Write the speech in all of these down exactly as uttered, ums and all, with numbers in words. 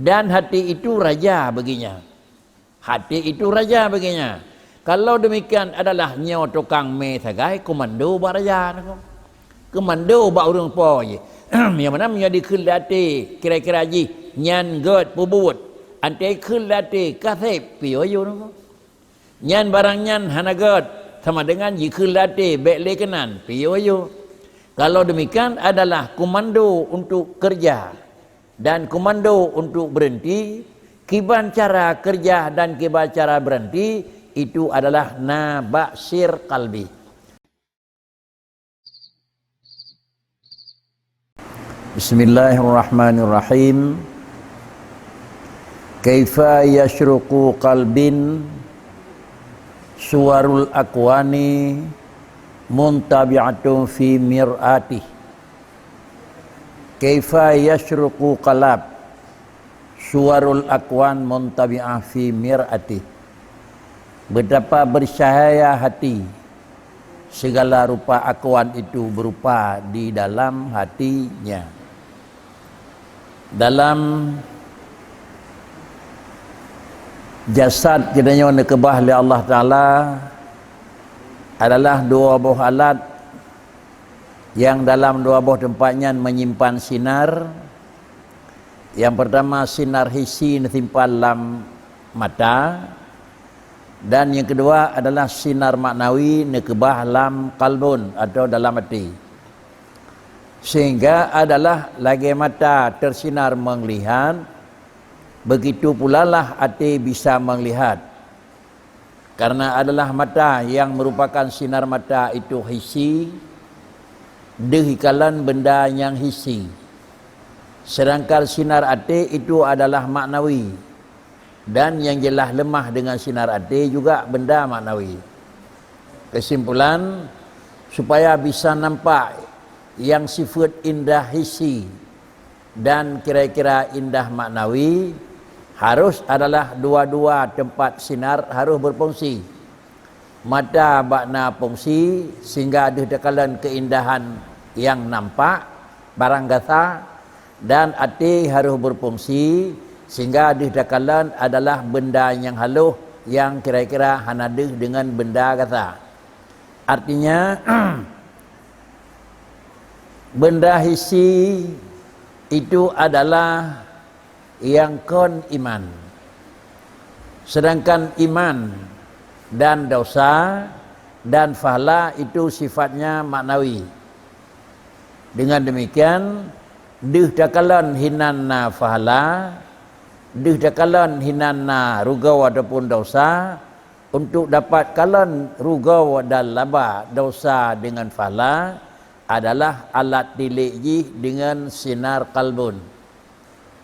Dan hati itu raja baginya. Hati itu raja baginya. Kalau demikian adalah nyoe tukang mé sagai komando bak raja nyoe. Komando bak ureuëng po jih. Nyang mana meunyoe dikheun lé até kira-kira jih nyan gét peubuet. Anté kheun lé até kaseb piôh yôh nyoe. Nyan barang nyan hana gét, sama dengan jikheun lé até bék lé keunan piôh yôh. Kalau demikian adalah komando untuk kerja dan komando untuk berhenti, kiban cara kerja dan kiban cara berhenti, itu adalah na bak sir kalbi. Bismillahirrahmanirrahim. Kaifa yasyruqu qalbin suwarul akwani muntabi'atun fi mir'atih. Kaifa yasyruqu qalab suwarul akwan muntabi'ah fi mir'atih. Betapa bercahaya hati, segala rupa akwan itu berupa di dalam hatinya. Dalam jasad kita nyoe neukeubah lé Allah Taala adalah dua boh alat yang dalam dua boh teumpat nyan menyimpan sinar. Yang pertama sinar hissi neusimpan lam mata, dan yang kedua adalah sinar maknawi neukeubah lam kalbun atau dalam hati. Sehingga adalah lagée mata tersinar melihat, begitu pulalah até bisa melihat. Karena adalah mata yang merupakan sinar mata itu hissi, deuh ikalon benda nyang hissi. Sedangkan sinar até itu adalah maknawi, dan yang jeulaih leumah dengan sinar até juga benda maknawi. Kesimpulan, supaya bisa nampak yang sifeuet indah hissi dan kira-kira indah maknawi, harus adalah dua-dua teumpat sinar harus berfungsi. Mata bak na fungsi sehingga deuh takalon keindahan yang nampak, barang gasa, dan até harus berfungsi sehingga deuh takalon adalah benda nyang haloh yang kira-kira hana deuh dengan benda gasa. Artinya, benda hissi itu adalah yang kon iman. Sedangkan iman dan dosa dan pahala itu sifatnya maknawi. Dengan demikian, deuh takalon hinan na pahala, deuh takalon hinan na rugoe ataupun dosa, untuk dapat kalon rugoe dan laba dosa dengan pahala adalah alat tilék jih dengan sinar kalbun,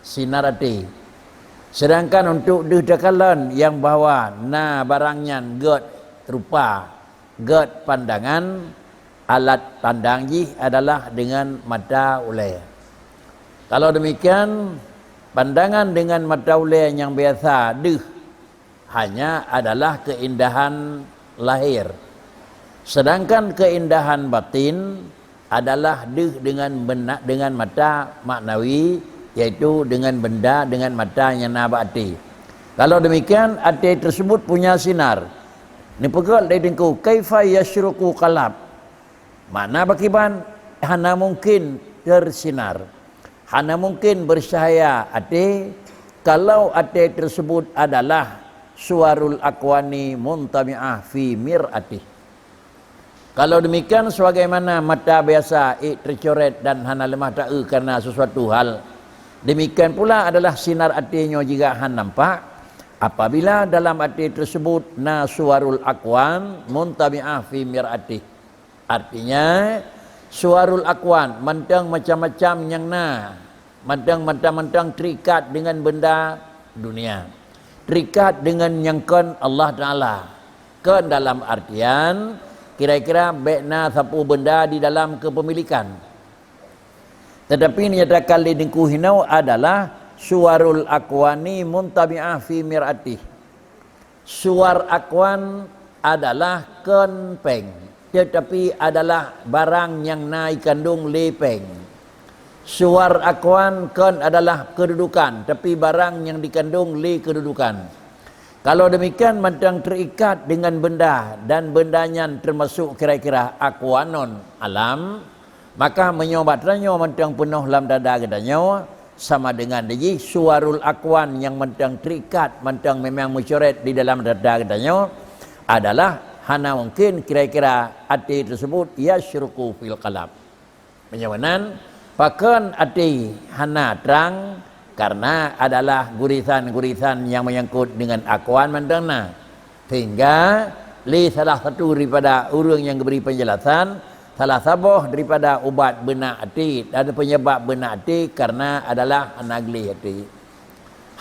sinar até. Sedangkan untuk deuh takalon nyang bahwa na barang nyan gét rupa, gét pandangan, alat pandang jih adalah dengan mata ulée. Kalau demikian, pandangan dengan mata ulée nyang biasa deuh hanya adalah keindahan lahir. Sedangkan keindahan batin adalah deuh dengan bena-, dengan mata maknawi, yaitu dengan benda, dengan mata nyang na bak até. Kalau demikian, até tersebut punya sinar. Neupeugét lé Teungku, "Kaifa yasyruqu qalab?" Makna bak kiban, hana mungkin tersinar, hana mungkin bercahaya até, kalau até tersebut adalah suwarul akwani muntami'ah fi mir'atih. Kalau demikian, sebagaimana mata biasa ék tercoret dan hana leumah taeu karena sesuatu hal, demikian pula adalah sinar até nyoe jih han nampak, apabila dalam até tersebut na suwarul akwan muntami'ah fi mir'atih. Artinya, suwarul akwan, mantong macam-macam nyang na, mantong, mantong-mantong terikat dengan benda dunia, terikat dengan nyang kon Allah Taala. Kon dalam artian, kira-kira bék na sapeue benda di dalam kepemilikan. Tetapi nyatakan lé Teungku hinoe adalah suwarul akwani muntami'ah fi mir'atih. Suwar akwan adalah kon péng, tetapi adalah barang nyang na ikandong lé péng. Suwar akwan kon adalah kedudukan, tapi barang nyang dikandong lé kedudukan. Kalau demikian, mantong terikat dengan benda, dan benda nyan termasuk kira-kira akwanon alam, maka meunyoe bak tanyoe mantong peunoh lam dada geutanyoe, sama dengan dijih suwarul akwan nyang mantong terikat, mantong memang meucoret di dalam dada geutanyoe, adalah hana mungkin kira-kira até tersebut yasyruqu fil qalb. Meunyoe meunan, pakon até hana trang, karena adalah gurisan-gurisan nyang menyangkut dengan akwan mantong na. Sehingga lé salah satu daripada ureuëng nyang geubri penjelasan, salah saboh daripada ubat beunak até dan penyebab beunak até karena adalah hana gleh até.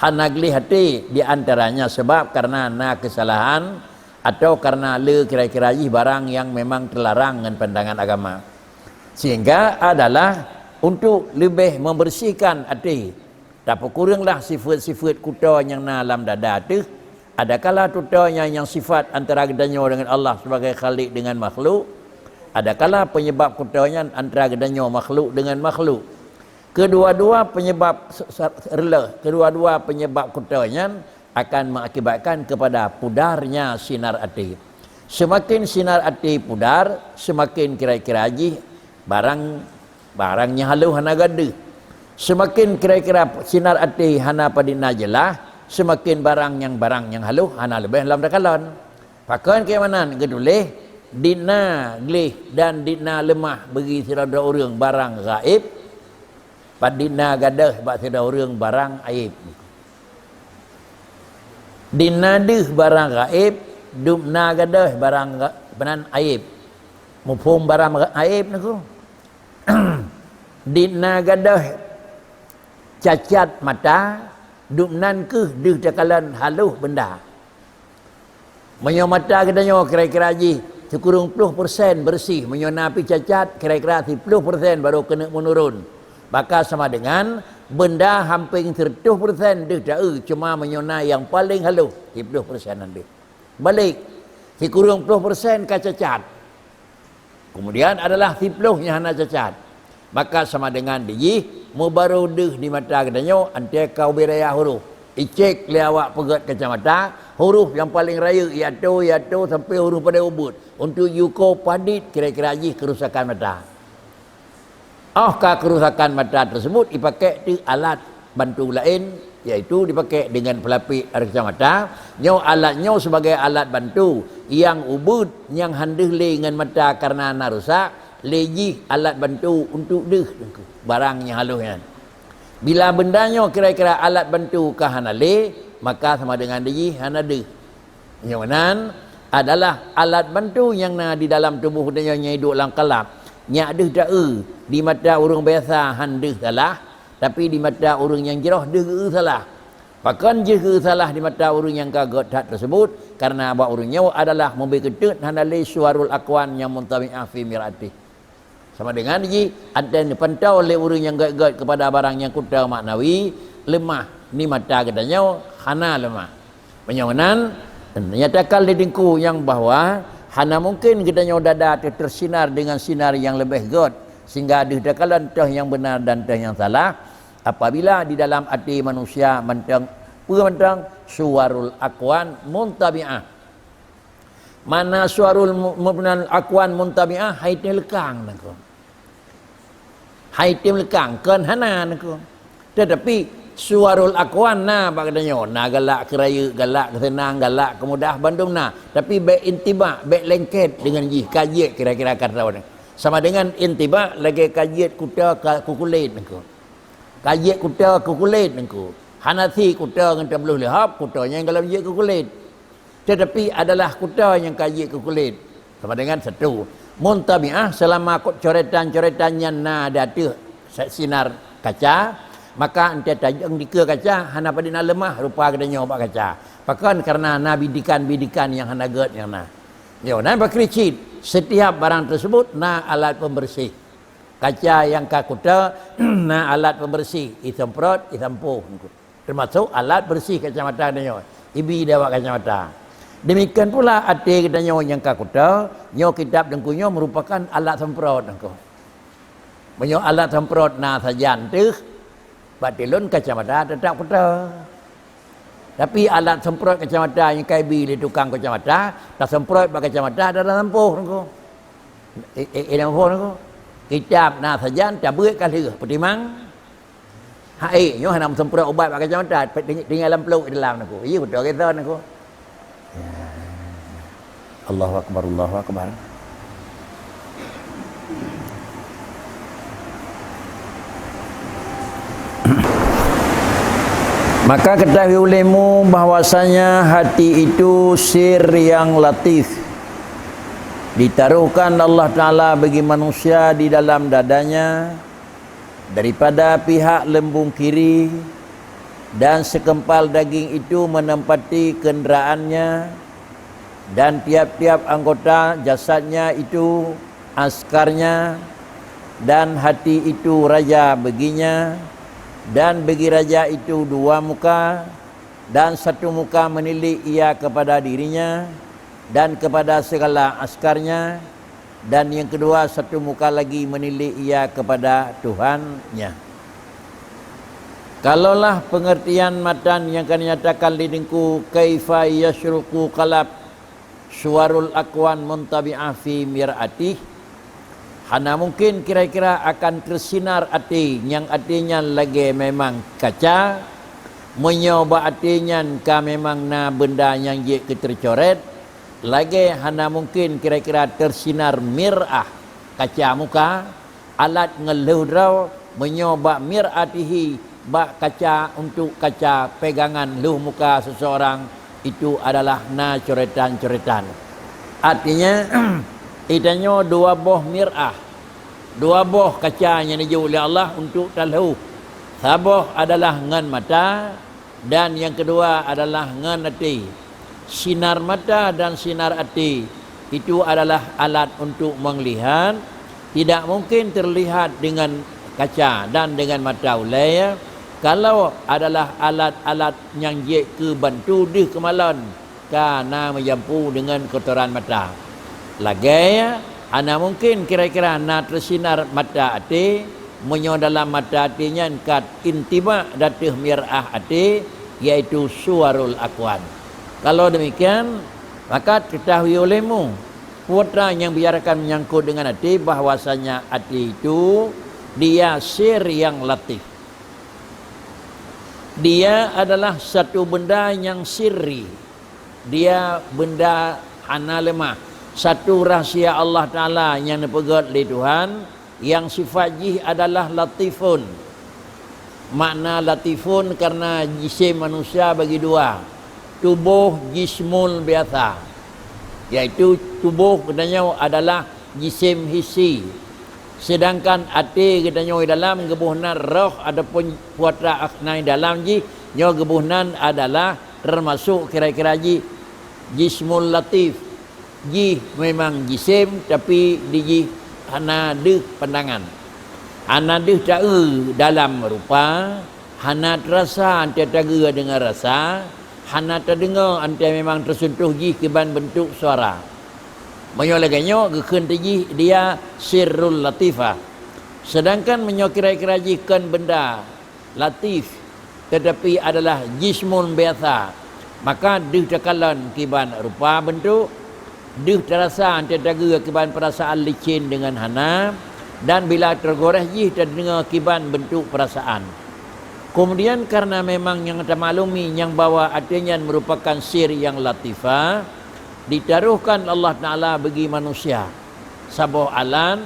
Hana gleh até di antaranya sebab karena na kesalahan atau karena le kira-kira jih barang yang memang terlarang ngon pandangan agama. Sehingga adalah untuk leubeh membersihkan até, tapeukureuenglah sifat-sifat kuta nyang na lam dada teuh. Adakala kuta nyang, nyang sifat antara geutanyoe dengan Allah sebagai Khalik dengan makhluk, adakala penyebab kuta nyan antara geutanyoe makhluk dengan makhluk. Kedua-dua penyebab se-, se-, reuloh, kedua-dua penyebab kuta nyan akan mengakibatkan kepada pudarnya sinar até. Semakin sinar até pudar, semakin kira-kira jih barang, barang nyang haloh hana gadeuh. Semakin kira-kira sinar até hana padit na jeulaih, semakin barang nyang, barang nyang haloh hana leubeh lam takalon. Pakon keuimanan geutuléh, "Dina gleh dan dina leumah bagi sidroe ureuëng barang gaéb, pat dina gadôh bak sidroe ureuëng barang aéb." Dina deuh barang gaéb, dubna gadôh barang ga-, meunan aéb. Muphom barang ga-, aéb nyoe keuh. Dina gadôh cacat mata, dubnan keuh deuh takalon haloh benda. Meunyoe mata geutanyoe kira-kira jih sikureueng ploh persen beureuséh, meunyoe na pih cacat, kira-kira siplôh persen barô keuneuk meunurun. Maka sama dengan benda hampéng sireutoh persen deuh taeu, cuma meunyoe na nyang paleng haloh, siplôh persen nyan deuh. Balék, sikureueng ploh persen ka cacat. Kemudian adalah siplôh nyang hana cacat. Maka sama dengan dijih, meubarô deuh di mata geutanyoe, antée ka ubé raya huruf. Icék lé awak peugét kacamata, huruf nyang paleng rayeuk, iatô, iatô, sampoe huruf padé ubeuet. Untuk yuko padit kira-kira jih kerusakan mata. Óh ka kerusakan mata tersebut, ipakék teuk alat bantu laén, yaitu dipakék dengan pelapik dari kacamata. Nyoe alat nyoe sebagai alat bantu nyang ubeuet nyang han deuh lé ngon mata karena na rusak, lé jih alat bantu untuk deuh barang nyang haloh nyan. Bila benda nyoe kira-kira alat bantu ka hana lé, maka sama dengan dijih hana deuh. Nyoe nan adalah alat bantu nyang na di dalam tuboh geutanyoe nyang iduek lam kalab. Nyak deuh taeu di mata ureuëng biasa han deuh salah, tapi di mata ureuëng nyang jroh deuh geu salah. Pakon jih geu salah di mata ureuëng nyang ka gét that tersebut, karena bak ureuëng nyoe adalah meubi keuteut hana lé suwarul akwan nyang muntabi'ah fi mir'atih. Sama dengan jih, antée neupantau lé ureuëng nyang gét-gét kepada barang nyang kuta maknawi, leumah, ni mata geutanyoe hana leumah. Meunyoe nan, nyatakan lé Teungku nyang bahwa hana mungkin geutanyoe dada teuh teusinar dengan sinar nyang leubeh gét, sehingga deuh takalon teuh nyang beuna dan teuh nyang salah, apabila di dalam até manusia mantong, peue mantong, suwarul akwan muntabi'ah. Mana suwarul mu-, mu-, akwan muntabi'ah hai teuh leukang nangko. Hai teuh leukang, kon hana nangko. Tetapi suwarul akwan na bak geutanyoe, na galak keu rayeuk, galak keu seunang, galak keu mudah, bandum na. Tapi bék intibak, bék lengket dengan jih, ka jeuet kira-kira ka tahu ni. Sama dengan intibak lagée ka jeuet kuta ka kukulét nangko. Ka jeuet kuta kukulét nangko. Hana si kuta ngon tabloh leuhab, kuta nyang galom jeuet kukulét. Tetapi adalah kuta nyang ka jeuet kukulét. Sama dengan satu. Muntabi'ah selama kot coretan-coretan nyan na di ateueh sa-, sinar kaca, maka antée tajong dikeue kaca, hana padit na leumah rupa geutanyoe bak kaca. Pakon karena na bidikan-bidikan nyang hana gét nyang na. Nyoe nan pakri cit, setiap barang tersebut na alat pembersih. Kaca nyang ka kuta na alat pembersih, isemprot, isampoh. Termasuk alat bersih kacamata geutanyoe, ibi di awak kacamata. Demikian pula até geutanyoe nyang ka kuta, nyoe kitab Teungku nyoe merupakan alat semprot nangko. Meunyoe alat semprot na sajan teuh, bak tilon kacamata teutap kutoe. Tapi alat semprot kacamata nyang ka ibi lé tukang kacamata, tasemprot bak kacamata dalam lampôh niko. Eh, eh, eh, lampôh niko. Kitab na sajan tabeuet ka lheueh, peutimang. Hai, nyoe hana meusemprot ubat bak kacamata, pe-, tinggai lam pluek dalam niko. Iya beutôi kisah niko. Ya. Allahu Akbar, Allahu Akbar. Maka ketahui olehmu bahwasanya hati itu sir yang latif, ditaruhkan Allah Taala bagi manusia di dalam dadanya, daripada pihak leumbung kiri, dan sekempal daging itu menempati kenderaannya, dan tiap-tiap anggota jasadnya itu askarnya, dan hati itu raja baginya, dan bagi raja itu dua muka, dan satu muka menilik ia kepada dirinya, dan kepada segala askarnya, dan yang kedua satu muka lagi menilik ia kepada Tuhannya. Kalaulah pengertian matan nyang ka dinyatakan lé Teungku, "Kaifa yasyruqu qalab suwarul akwan muntabi'ah fi mir'atih," hana mungkin kira-kira akan teusinar até nyang até nyan lagée memang kaca, meunyoe bak até nyan ka memang na beunda nyang jeuet keu teucoret, lagée hana mungkin kira-kira teusinar mir'ah, kaca muka, alat ngon lheueh droe, meunyoe bak mir'atihi, bak kaca, untuk kaca pegangan lheueh muka seseorang, itu adalah na coretan-coretan. Artinya, itanyoe dua boh mir'ah, dua boh kaca nyang neujok lé Allah untuk talheueh. Saboh adalah ngon mata, dan nyang keudua adalah ngon até. Sinar mata dan sinar até itu adalah alat untuk meulihat, tidak mungkin terlihat dengan kaca dan dengan mata ulée, kalau adalah alat-alat nyang jeuet keu bantu deuh keumalon ka na meujampu deungon kotoran mata. Lagée, hana mungkin kira-kira na teusinar mata até, meunyoe dalam mata até nyan ka intibak ateueh mir'ah até, yaitu suwarul akwan. Kalau demikian, maka ketahui olehmu, peue nyang biarkan menyangkut dengan até, bahwasanya até itu dia sir yang latif. Dia adalah satu benda nyang sirri. Dia beunda hana leumah. Satu rahsia Allah Taala nyang neupeugét lé Tuhan, nyang sifat jih adalah latifun. Makna latifun karena jisim manusia bagi dua, tuboh jismul biasa, yaitu tuboh geutanyoe adalah jisim hissi. Sedangkan até geutanyoe dalam geuboh nan roh ataupun puatra akhna dalam jih, nyoe geuboh nan adalah termasuk kira-kira jih jismul latif. Jih memang jisim, tapi di jih hana deuh pandangan. Hana deuh taeu dalam rupa, hana terasa antée tageue deungon rasa, hana tadeungoe antée memang teuseuntuh jih kiban beuntuk suara. Meunyoe lagée nyoe geukheun teuh jih dia sirrul latifah. Sedangkan meunyoe kira-kira jih kon benda latif, tetapi adalah jismun biasa, maka deuh takalon kiban rupa beuntuk, deuh tarasa antée tageue kiban peurasaan licén deungon hana, dan bila teugoréh jih tadeungoe kiban beuntuk peurasaan. Keumudian, kareuna memang nyang tamaklumi nyang bahwa até nyan meurupakan sir nyang latifah, ditarohkan Allah Taala bagi manusia saboh alat,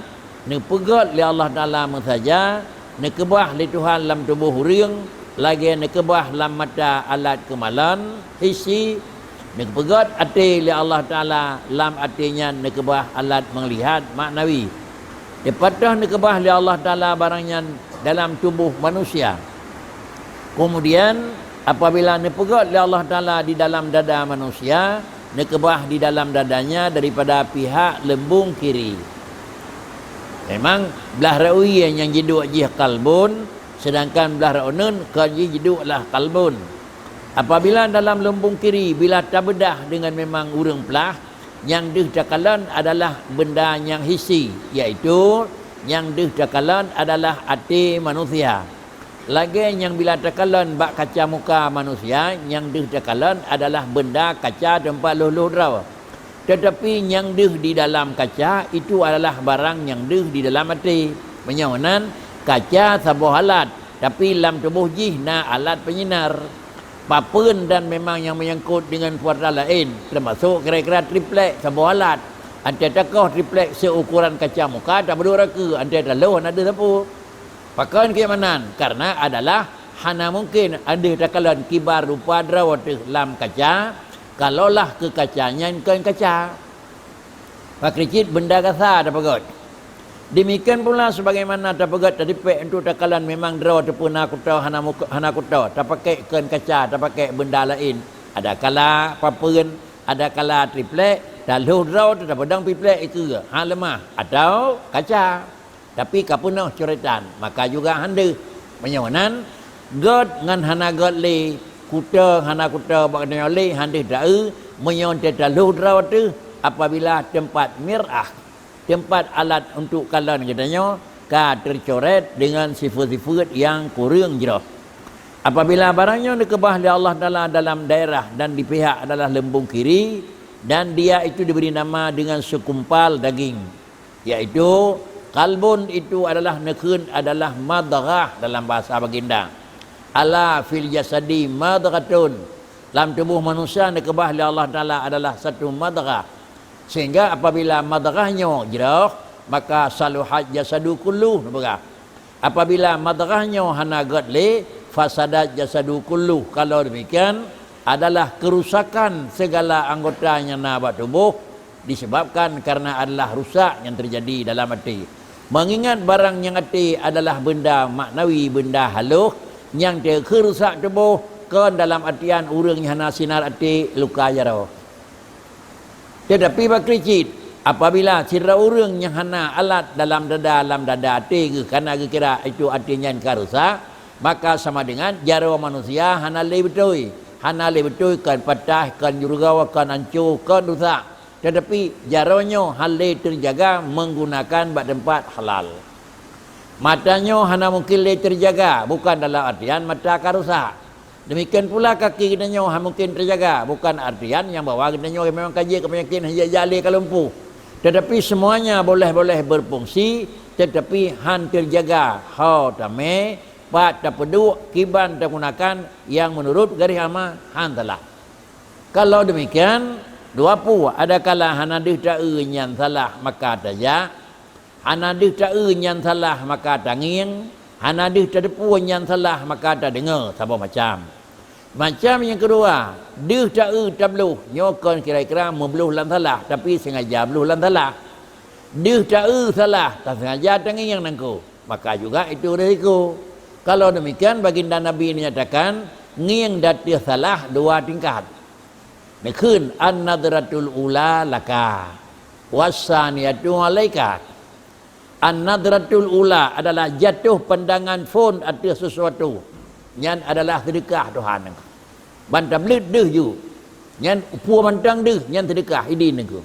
neupeugét lé Allah Taala meusaja, neukeubah lé Tuhan lam tuboh ureuëng, lagée neukeubah lam mata alat keumalon hissi, neupeugét até lé Allah Taala lam até nyan neukeubah alat meulihat maknawi. Teupatoh neukeubah lé Allah Taala barang nyan dalam tuboh manusia. Keumudian, apabila neupeugét lé Allah Taala di dalam dada manusia, neukeubah di dalam dadanya daripada pihak leumbung kiri. Memang blah rawi nyang jiduek jih kalbun, sedangkan blah rawi uneun kon jih jiduek lah kalbun. Apabila dalam leumbung kiri bila tabeudah deungon memang ureuëng plah, nyang deuh takalon adalah benda nyang hissi, yaitu Nyang deuh takalon adalah até manusia. Lagée nyang bila takalon bak kaca muka manusia, nyang deuh takalon adalah benda kaca teumpat lhôh-lhôh droe. Teutapi nyang deuh di dalam kaca itu adalah barang nyang deuh di dalam até. Meunyoe nan, kaca saboh alat, tapi lam tuboh jih na alat peunyinar. Papeuen dan memang nyang meunyangkot deungon pewarna laén, teumasok kira-kira triplek saboh alat. Anté takoh triplek seuukuran kaca muka, tabeudôk rakeue, anté talhôh hana deuh sapeue. Pakon keuh meunan? Kareuna adalah hana mungken deuh takalon kiban rupa droe teuh lam kaca, kalaulah keu kaca nyan kon kaca. Pakri cit benda gasa tapeugét. Demikian pula sebagaimana tapeugét tadi pek untuk takalon memang droe teuh peue na kuto hana muka, hana kuto, tapakée kon kaca, tapakée benda laén. Adakala papeuen, adakala triplek, talhôh droe teuh tapeudong triplek ikeue, ha leumah, atau kaca. Tapi ka peunoh coretan, maka juga han deuh. Meunyoe nan, gét ngon hana gét lé, kuto hana kuto bak geutanyoe lé, han deuh taeu, meunyoe teutalhôh droe teuh apabila teumpat mir'ah, teumpat alat untuk kalon geutanyoe, ka teucoret deungon sifeuet-sifeuet nyang kureueng jroh. Apabila barang nyoe dikeubah lé Allah Taala dalam daerah dan di pihak adalah leumbung kiri, dan dia itu diberi nama dengan sekumpal daging, yaitu qalbun, itu adalah neukheun adalah madghah dalam bahasa baginda. Ala fil jasadi madghatun, lam tuboh manusia dikeubah lé Allah Taala adalah satu madghah. Sehingga apabila madghah nyoe jroh, maka saluhat jasadu kullu, neupeugah. Apabila madghah nyoe hana gét lé, fasadat jasadu kullu. Kalau demikian, adalah kerusakan segala anggota nyang na bak tuboh disebabkan karena adalah rusak nyang terjadi dalam até. Mengingat barang nyang até adalah benda maknawi, benda halôh nyang teukheun rusak tuboh, kon dalam artian ureuëng nyang hana sinar até luka jaroe. Teutapi pakri cit, apabila sidroe ureuëng nyang hana alat dalam dada, lam dada até geuh kana geukira itu até nyan ka rusak, maka sama dengan jaroe manusia hana lé beutôi. Hana lé beutôi kon patah, kon jureugawa, kon anco, kon rusak. Teutapi jaroe nyoe han lé teujaga menggunakan bak teumpat halal. Mata nyoe hana mungken lé teujaga, bukan dalam artian mata ka rusak. Demikian pula kaki geutanyoe han mungken teujaga, bukan artian nyang bahwa geutanyoe memang ka jeuet keu peunyakét hana jak lé ka lumpuh. Teutapi semuanya boleh-boleh berfungsi, teutapi han teujaga ho tamé, pat tapeuduek, kiban tagunakan nyang meunurot garéh ama han salah. Kalau demikian, dua peue, adakala hana deuh taeu nyan salah maka tajak, hana deuh taeu nyan salah maka tangieng, hana deuh tateupeue nyan salah maka tadeungoe, saboh macam. Macam nyang keudua, deuh taeu tabloh, nyoe kon kira-kira meubloh lam salah, tapi sengaja bloh lam salah. Deuh taeu salah, tasengaja tangieng nangku, maka juga itu risiko. Kalau demikian, baginda Nabi menyatakan, ngieng di ateueh salah dua tingkat. Neukheun, an-nadratul ula laka, wassaniyatu alaika. An-nadratul ula adalah jatuh pandangan phon ateueh sesuatu. Nyan adalah seudeukah Tuhan. Ban tableuet deuh ju. Nyan peue mantong deuh, nyan seudeukah idin nangku.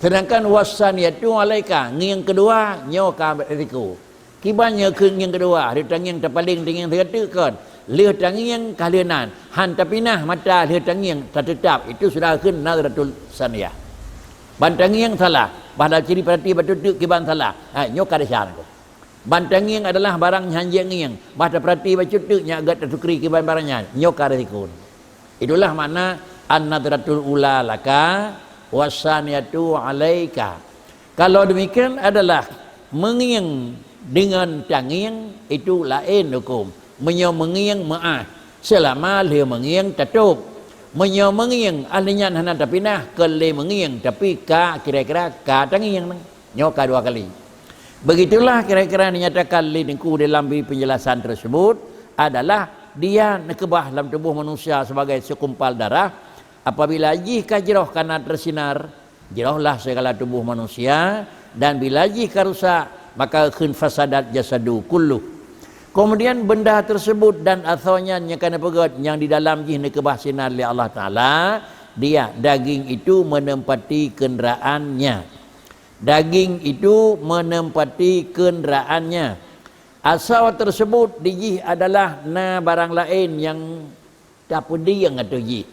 Sedangkan wassaniyatu alaika, ngieng keudua, nyoe ka risiko. Kiban nyoe keu ngieng keudua, lheueh tangieng tapaleng tangieng sigoe teuk kon. Lheueh tangieng ka lheueh nan, han tapinah mata lheueh tangieng tateutap, itu sudah kheun nadratul saniyah. Ban tangieng salah, bah lam ciri peurati bacut teuk kiban salah. Ha, nyoe ka desya nangku. Ban tangieng adalah barang nyang han jeuet ngieng, bah tapeurati bacut teuk nyak gét tatukri kiban barang nyan, nyoe ka risiko. Itulah makna an-nadratul ula laka, wassaniyatu alaika. Kalau demikian adalah meungieng deungon tangieng, itu laén huköm. Meunyoe meungieng meuáh, seulama lheueh meungieng tatôb. Meunyoe meungieng ahli nyan hana tapinah, kon lé meungieng, tapi ka kira-kira ka tangieng. Nyoe ka dua kali. Begitulah kira-kira dinyatakan lé Teungku dalam bri penjelasan tersebut adalah dia neukeubah lam tuboh manusia sebagai sekumpal darah. Apabila jih ka jroh kana teusinar, jrohlah segala tuboh manusia, dan bila jih ka rusak, maka kheun fasadat jasadu kulluh. Kemudian benda tersebut dan asoe nyan nyang ka neupeugét nyang di dalam jih neukeubah sinar lé Allah Taala, dia, daging itu menempati kenderaannya. Daging itu menempati kenderaannya. Asoe tersebut di jih adalah na barang laén nyang tapeudieng ateueh jih.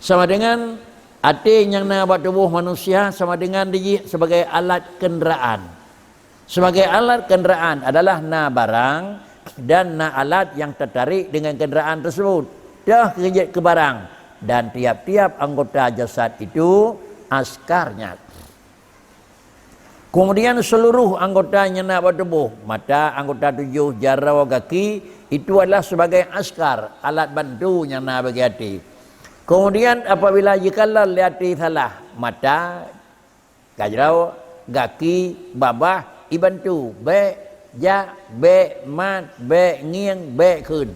Sama dengan até nyang na bak tuboh manusia sama dengan di jih sebagai alat kenderaan. Sebagai alat kenderaan adalah na barang dan na alat yang tertarik dengan kenderaan tersebut. Teuh keujeuet keu barang dan tiap-tiap anggota jasad itu askarnya. Kemudian seluruh anggota nyang na bak tuboh, mata, anggota tujoh, jaroe, gaki, itu adalah sebagai askar, alat bantu nyang na bagi até. Kemudian apabila jikalon lé até salah, mata, jaroe, gaki, babah, ibantu, bék, jak, bék, mat, bék, ngieng, bék, kheun.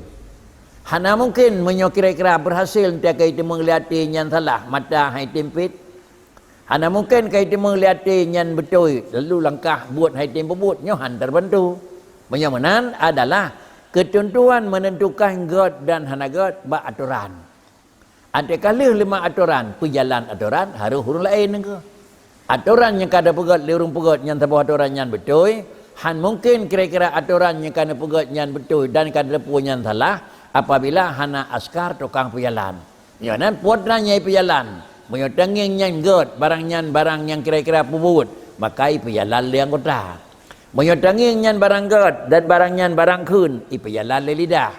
Hana mungken meunyoe kira-kira berhasil teuka iteumé lé até nyan salah, mata hai timpét. Hana mungken ka iteumé lé até nyan beutôi, lalu langkah buet hai tem peubuet nyoe han terbantu. Meunyoe meunan adalah keuteuntuan menentukan gét dan hana gét bak atoran. Até ka lheueh leumah atoran, peujalan atoran harôh ureuëng laén nangkeuh. Atoran nyang ka teupeugét lé ureuëng peugét nyan saboh atoran nyan beutôi, han mungken kira-kira atoran nyang ka neupeugét nyan beutôi dan ka teupeue nyan salah apabila hana askar tukang peujalan. Nyoe nan putra nyang peujalan. Meunyoe tangieng nyan gét, barang nyan barang nyang kira-kira peubuet, maka ipeujalan lé anggota. Meunyoe tangieng nyan barang gét dan barang nyan barang kheun, ipeujalan lé lidah.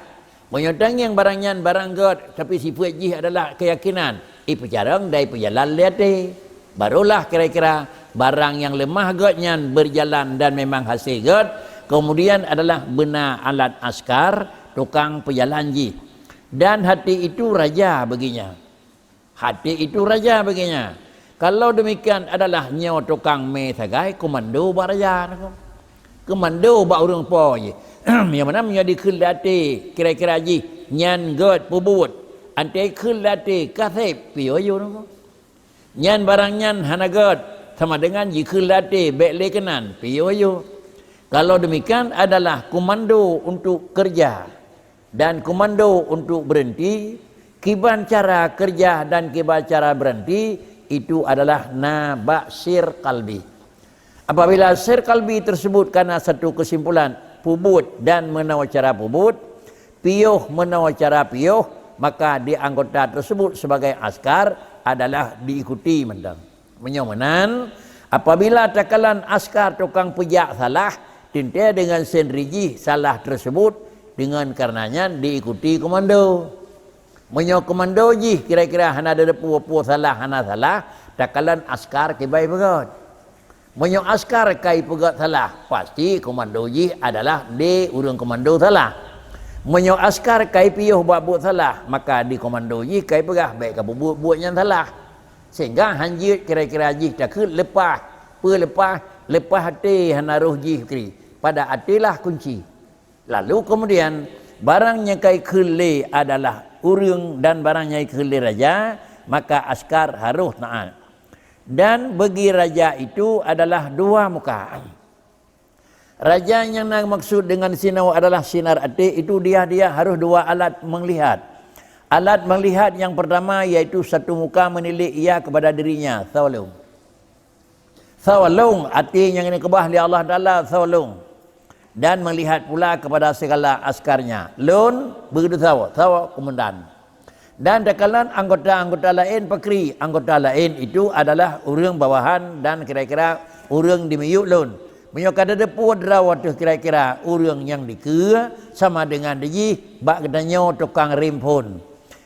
Meunyoe tangieng barang nyan barang gét, tapi sifeuet jih adalah keuyakinan, ipeucarông dan ipeujalan lé até. Barulah kira-kira barang nyang leumah gét nyan beujalan dan memang hase gét, kemudian adalah beuna alat askar tukang peujalan jih. Dan hati itu raja baginya. Hati itu raja baginya. Kalau demikian adalah nyoe tukang mé sagai komando bak raja nangkeuh. Komando bak ureuëng po jih. Nyang mana meunyoe dikheun lé até kira-kira jih nyan gét peubuet. Antai kheun lé até kaseb piôh yue nangkeuh. Nyan barang nyan hana gét, sama dengan jikheun lé até bék lé keunan, piôh yue. Kalau demikian adalah komando untuk kerja dan komando untuk berhenti, kiban cara kerja dan kiban cara berhenti, itu adalah na bak sir kalbi. Apabila sir kalbi tersebut kana satu kesimpulan, peubuet dan meunoe cara peubuet, piôh meunoe cara piôh, maka di anggota tersebut sebagai askar adalah diikuti mantong. Meunyoe meunan, apabila takalon askar tukang peujak salah, teuntée dengan sendiri jih salah tersebut, dengan karenanya diikuti komando. Meunyoe komando jih kira-kira hana teudepu peue salah hana salah, takalon askar kiban peugét. Meunyoe askar kai peugét salah, pasti komando jih adalah di ureuëng komando salah. Meunyoe askar kai piôh bak buet salah, maka di komando jih kai peugah bék ka peubuet buet nyang salah. Sehingga hanjeuet kira-kira jih takheun leupah, peue leupah, leupah até hana roh jih kri. Pada até lah kunci. Lalu kemudian, barang nyang kai kheun lé adalah ureuëng dan barang nyang kai kheun lé raja, maka askar harôh taát. Dan bagi raja itu adalah dua muka. Raja nyang na maksud dengan sinoe adalah sinar até itu dia-dia harôh dua alat meulihat. Alat meulihat nyang pertama yaitu satu muka menilik ia kepada dirinya, soe lôn. Soe lôn, até nyang geukeubah lé Allah Taala, soe lôn. Dan melihat pula kepada segala askarnya. Lôn beudeuh soe, soe komandan. Dan takalon anggota-anggota laén pakri, anggota laén itu adalah ureuëng bawahan dan kira-kira ureuëng di miyueb lôn. Meunyoe ka teudepu droe teuh kira-kira ureuëng nyang dikeue sama dengan dijih bak geutanyoe tukang rém phon.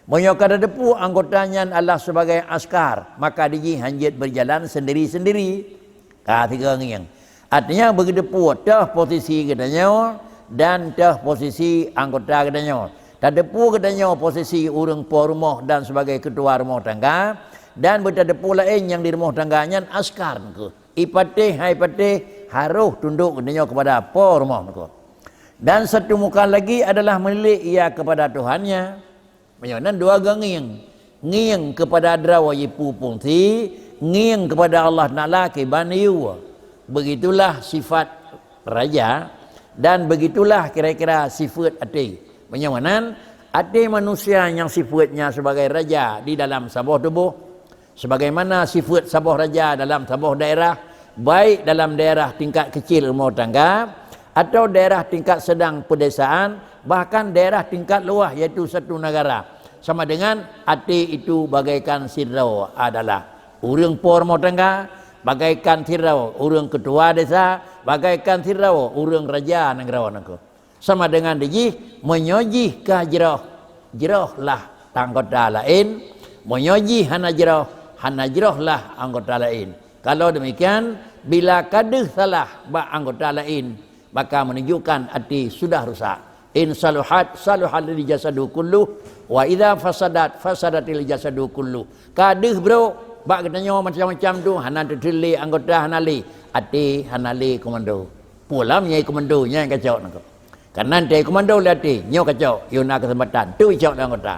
Meunyoe ka teudepu anggota nyan adalah sebagai askar, maka dijih hanjeuet berjalan sendiri-sendiri. Ka sigoe ngieng. Artinya beudeupu teuh posisi geutanyoe dan teuh posisi anggota geutanyoe. Tadepu geutanyoe posisi ureuëng po rumoh dan sebagai ketua rumoh tangga, dan beutadepu laén nyang di rumoh tangga nyan askar nangkeuh. Ipatéh hai patéh harôh tundok geutanyoe kepada po rumoh nangkeuh. Dan satu muka lagi adalah menilik ia kepada Tuhannya. Meunyoe nan dua goe ngieng, ngieng kepada droe jipeue fungsi, ngieng kepada Allah Taala kiban yue. Begitulah sifat raja dan begitulah kira-kira sifeuet até. Meunyoe nan até manusia nyang sifeuetnya sebagai raja di dalam saboh tuboh, sebagaimana sifeuet saboh raja dalam saboh daerah, Baik dalam daerah tingkat kecil rumah tangga atau daerah tingkat sedang pedesaan, bahkan daerah tingkat luah, yaitu satu negara. Sama dengan até itu bagaikan sidroe adalah ureuëng po rumah tangga, bagaikan sidroe ureuëng ketua desa, bagaikan sidroe ureuëng raja nanggroe nangku. Sama dengan di jih, meunyoe jih ka jroh, jroh lah anggota laén, meunyoe jih hana jroh, hana jroh lah anggota laén. Kalau demikian, bila ka deuh salah bak anggota laén, maka menunjukkan até sudah rusak. In saluhat, saluhal jasadu kulluh, wa idza fasadat, fasadatil jasadu kulluh. Ka deuh brok, bak geutanyoe macam-macam tu, hana teuteulé anggota, hana lé, até hana lé komando. Pulam nyai komando nyang kacok nangkok. Karena teuh komando lé até, nyoe kacok, yuna kesempatan, tu icok lé anggota.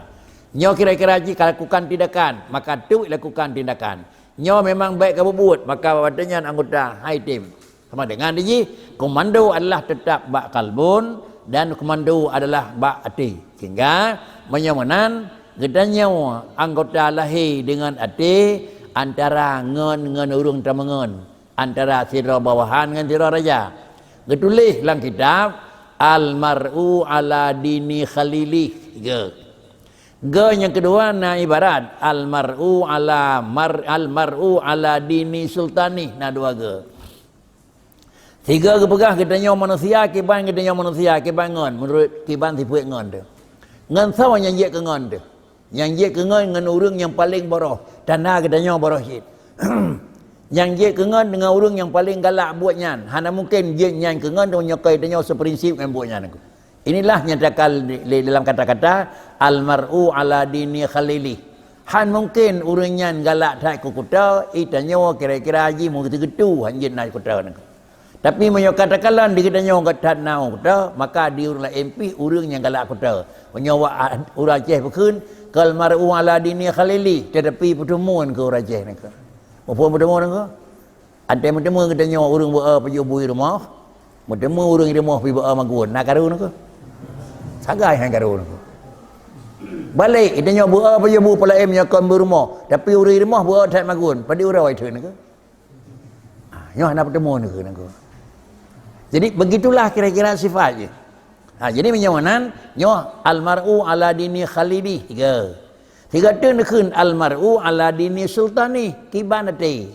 Nyoe kira-kira jih ka lakukan tindakan, maka tu lakukan tindakan. Nyoe memang baik ka bubuet, maka watée nyan anggota hai tim. Sama dengan di jih, komando adalah tetap bak kalbun dan komando adalah bak até. Sehingga meunyoe meunan, geutanyoe anggota lahé deungon até antara ngon ngon ureuëng tameungon. Antara sidroe bawahan ngon sidroe raja. Geutuléh lam kitab, "Al-mar'u ala dini khalilih." Ge. Ge nyang keudua na ibarat, "Al-mar'u ala mar-, al-mar'u ala dini sultanih", na dua ge. Siga geupeugah geutanyoe manusia, kiban geutanyoe manusia, kiban ngon, meunurot kiban sifeuet ngon teuh. Ngon soe nyang jeuet keu ngon teuh? Nyang jeuet keu ngon ngon ureuëng nyang paleng boroh, tanda geutanyoe boroh cit. Nyang jeuet keu ngon deungon ureuëng nyang paleng galak buet nyan, hana mungken jeuet nyan keu ngon meunyoe ka geutanyoe seuprinsip ngon buet nyan. Inilah nyatakan lé, lé dalam kata-kata, "Al-mar'u ala dini khalilih." Han mungken ureuëng nyan galak that keu kuta, geutanyoe kira-kira jih meuteugeuteu han jeuet na kuta nyan. Tapi meunyoe katakanlah di geutanyoe that na kuta, maka di ureuëng laén pih ureuëng nyang galak kuta. Meunyoe wak ureuëng Aceh beukheun, "Kal mar'u ala dini khalili," tetapi peuteumuen keu ureuëng Aceh nangka. Muphom peuteumuen nangka? Até meuteumuen geutanyoe ureuëng beu-e pajoh bui rumoh, meuteumuen ureuëng rumoh pi beu-e magun, na karu nangka? Sagai hai karu nangka. Balek, geutanyoe beu-e pajoh bui palaém nyoe kon bui rumoh, tapi ureuëng rumoh beu-e that magun, padum uroe that nangka? Ha, nyoe hana peuteumuen keu nangku. Jadi begitulah kira-kira sifat jih. Ha, jadi meunyoe meunan, nyoe al-mar'u ala dini khalilih tiga. Tiga tu neukheun al-mar'u ala dini sultanih, kiban até.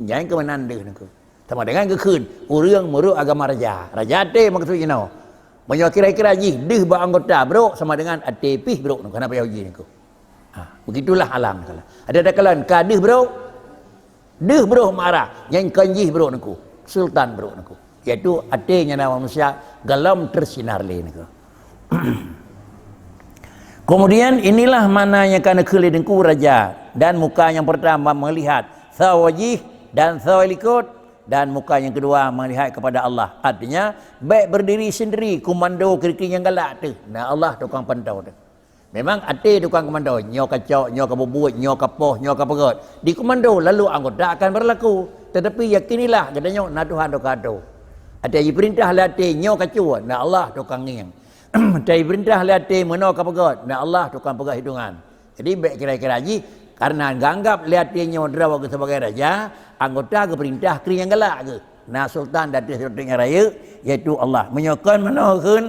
Nyan keuh meunan deuh nangku. Sama dengan geukheun ureuëng meurok agama raja. Raja até maksud jinoe. Meunyoe kira-kira jih deuh bak anggota brok sama dengan até pih brok nangku, hana payah uji nangku. Ha, begitulah alam. Ada takalon ka deuh brok, deuh brok marah, nyang kon jih brok nangku, sultan brok nangku. Yaitu até nyang na manusia golom teusinar lé nangku. Kemudian inilah makna nyang ka neukheun lé Teungku raja, dan muka nyang pertama melihat sawa jih dan sawa likot, dan muka nyang kedua melihat kepada Allah. Artinya, bèk berdiri sendiri komando kiri-kiri nyang galak teuh. Nah, Allah tukang pantau teuh. Memang até tukang komando, nyoe ka cok, nyoe ka bubuet, nyoe ka poh, nyoe ka peugöt. Di komando lalu anggota akan berlaku. Tetapi yakinilah geutanyoe na Tuhan tukang atur. Até jipeurintah lé até nyoe ka cue, na Allah tukang ngieng. Até jipeurintah lé até meunoe ka peugöt, na Allah tukang peugöt hitungan. Jadi bèk kira-kira jih karena geuanggap lé até nyoe droe geuh sebagai raja, anggota geupeurintah keu nyang galak geuh. Na sultan di ateueh sultan nyang rayeuk, yaitu Allah. Meunyoe kon meunoe kheun,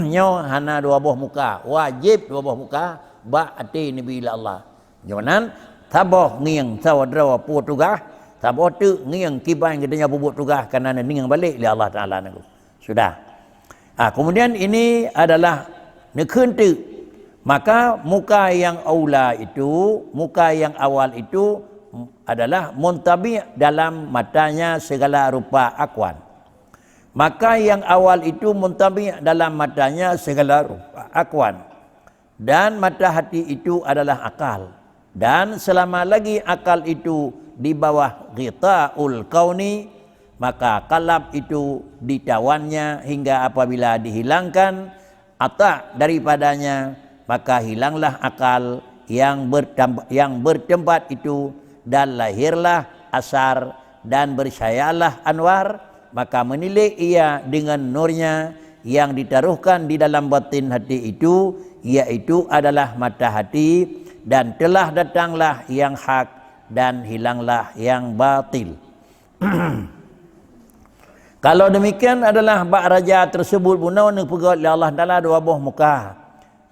nyoe hana dua boh muka, wajéb dua boh muka bak até neubi lé Allah. Nyoe nan saboh ngieng saboh droe peue tugaih, saboh teuk ngieng kiban geutanyoe peubuet tugaih kana neungieng balek lé Allah Taala nangku. Sudah. Ah, kemudian ini adalah neukheun teuk. Maka muka yang aula itu, muka yang awal itu adalah muntabi' dalam matanya segala rupa akwan. Maka yang awal itu muntabi' dalam matanya segala rupa akwan. Dan mata hati itu adalah akal. Dan selama lagi akal itu di bawah ghita'ul kauni, maka kalab itu ditawannya hingga apabila dihilangkan atak daripadanya, maka hilanglah akal yang bertam-, yang bertempat itu, dan lahirlah asar, dan bercahayalah anwar, maka menilik ia dengan nurnya yang ditaruhkan di dalam batin hati itu, yaitu adalah mata hati, dan telah datanglah yang hak dan hilanglah yang batil. Kalau demikian adalah bak raja tersebut bunoe neupeugét lé Allah Taala dua boh muka.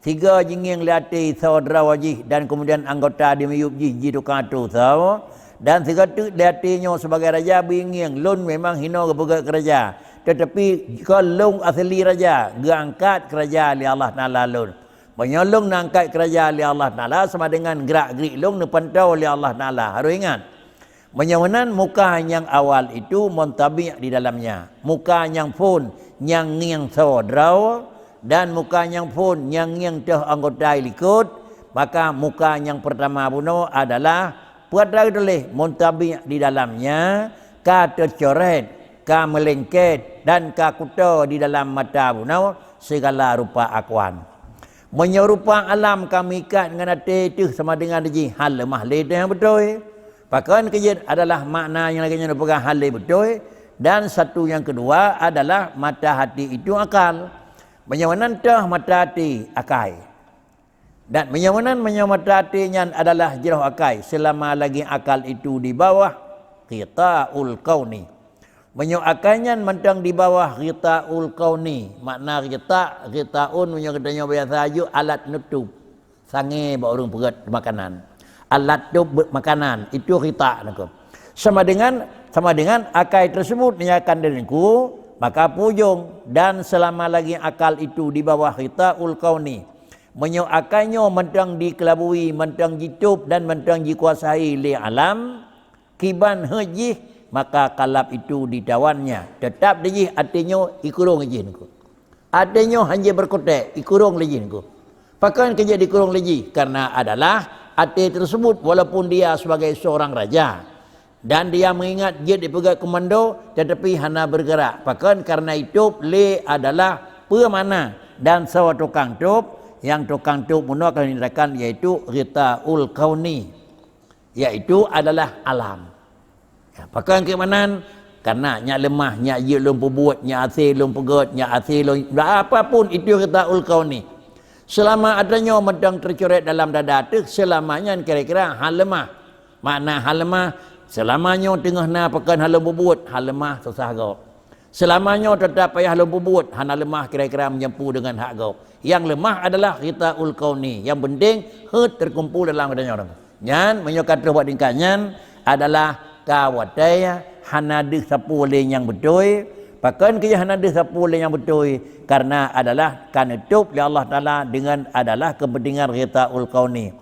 Sigoe jingieng lé até soe droe jih dan kemudian anggota di miyueb jih jitukang atô soe, dan sigoe teuk lé até nyoe sebagai raja beuingieng, lôn memang hinoe geupeugét keu raja, tetapi kon lôn asli raja, geuangkat keu raja lé Allah Taala lôn. Meunyoe lôn neuangkat keu raja lé Allah Taala, sama dengan gerak-gerik lôn neupantoe lé Allah Taala. Harôh ingat. Meunyoe meunan, muka nyang awal itu muntabi' di dalamnya. Muka nyang phôn nyang ngieng soe droe, dan muka nyang phôn nyang ngieng teuh anggota likot, maka muka nyang peurtama bunoe adalah peue atra geutuléh muntabi' di dalamnya, ka teucoret, ka meulengket, dan ka kuto di dalam mata bunoe sigala rupa akuan. Meunyoe rupa alam ka meuikat ngon até teuh sama dengan jih, hán leumah lé teuh nyang beutôi. Pakon keu jeuet adalah makna nyang lagée nyoe neupeugah hán lé beutôi, dan satu nyang keudua adalah mata hati itu akal. Meunyoe meunan teuh mata hati akai. Dan meunyoe meunan, meunyoe mata hati nyan adalah jroh akai, selama lagi akal itu di bawah ghita'ul kauni. Meunyoe akai nyan mantong di bawah ghita'ul kauni, makna ghita', ghita'un meunyoe geutanyoe biasa jok alat nutup. Sangé bak ureuëng peugét makanan. Alat tup beuet makanan, itu ghita' nangko. Sama dengan, sama dengan akai tersebut menyatakan diriku, maka pujong dan selama lagi akal itu di bawah ghita'ul kauni. Meunyoe akai nyoe mantong dikelabui, mantong jitup dan mantong jikuasai lé alam, kiban heuet jih, maka kalab itu ditawannya. Tetap di jih até nyoe ikurong jih nangko. Até nyoe hana jeuet beukutek, ikurong lé jih nangko. Pakon keu jeuet dikurong lé jih? Karena adalah até tersebut walaupun dia sebagai seorang raja dan dia mengingat jeuet dipeugét komando, tetapi hana bergerak. Pakon? Karena itop lé adalah peue makna dan soe tukang top, nyang tukang top bunoe ka dinyatakan yaitu ghita'ul kauni. Yaitu adalah alam. Ya, pakon keu meunan? Karena nyak leumah, nyak jeuet lôn peubuet, nyak até lôn peugét, nyak até lôn, apapun itu ghita'ul kauni. Selama atra nyoe mantong teucoret dalam dada teuh, selama nyan kira-kira hán leumah. Makna hán leumah, selama nyoe teungoh na pakon hán lôn peubuet, hán leumah susah gob. Selama nyoe teutap payah lôn peubuet, hana leumah kira-kira meujampu deungon hak gob. Nyang leumah adalah ghita'ul kauni. Nyang penting, heuet teukumpul dalam geutanyoe. Nyan, meunyoe ka troh bak tingkat nyan, adalah ka watée hana deuh sapeue lé nyang beutôi. Pakon keu hana deuh sapeue lé nyang beutôi? Karena adalah ka neutôb lé Allah Taala deungon adalah keupeuntengan ghita'ul kauni.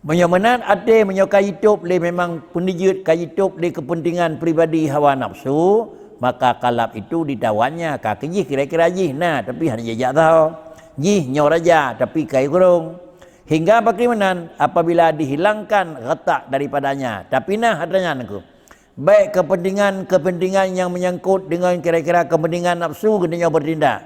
Meunyoe meunan até, meunyoe ka jitôb lé memang peunijeuet, ka jitôb lé keupeuntengan pribadi hawa nafsu, maka kalab itu ditawannya, ka keu jih kira-kira jih na, tapi hana jijak saho. Jih nyoe raja, tapi ka ikurong. Hingga pakri meunan, apabila dihilangkan geutak daripadanya, tapi na atra nyan nangko. Baik kepentingan-kepentingan nyang menyangkut dengan kira-kira kepentingan nafsu geutanyoe bertindak,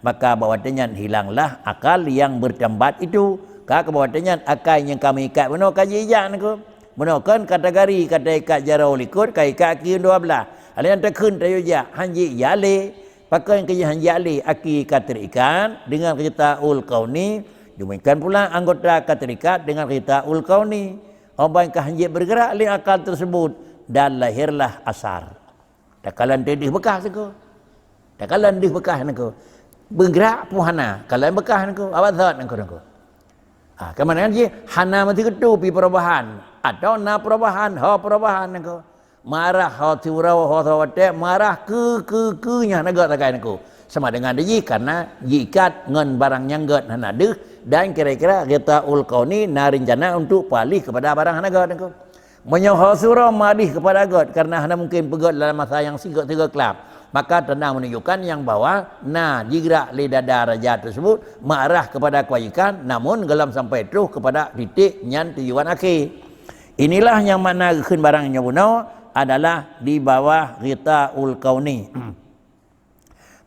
maka bak watée nyan hilanglah akal yang bertambat itu. Ka keu bak watée nyan akai nyang ka meuikat bunoe ka jijak nangko. Bunoe kon kategori ka taikat jaroe likot, ka ikat keu dua blah. Hal nyan takheun tayue jak, hana jijak lé. Pakon keu hana jijak lé, aki ka terikat dengan ghita'ul kauni, demikian pula anggota ka terikat dengan ghita'ul kauni. Óh ban ka hanjeuet bergerak lé akal tersebut dan lahirlah asar. Takalon deuh beukah nangko. Takalon deuh beukah nangko. Bergerak pun hana, kalon beukah nangko, awak zat nangko nangko. Ah, keumanaan jih hana meusigeutôp pi perubahan atau na perubahan, ho perubahan nangko. Marah ho siuroe ho sawatek, marah keu keu keu nyang hana gét sagai nangko. Sama dengan jih karena jiikat ngon barang nyang gét hana deuh dan kira-kira ghita'ul kauni na rencana untuk palih kepada barang hana gét nangko. Meunyoe ho siuroe malih kepada gét karena hana mungkin peugét dalam masa nyang sigét-sigét klam, maka tanda menunjukkan nyang bahwa na jigerak lé dada raja tersebut marah kepada kebajikan, namun golom sampai troh kepada titik nyan tujuan akhé. Inilah nyang makna geukheun barang nyoe bunoe adalah di bawah ghita'ul kauni.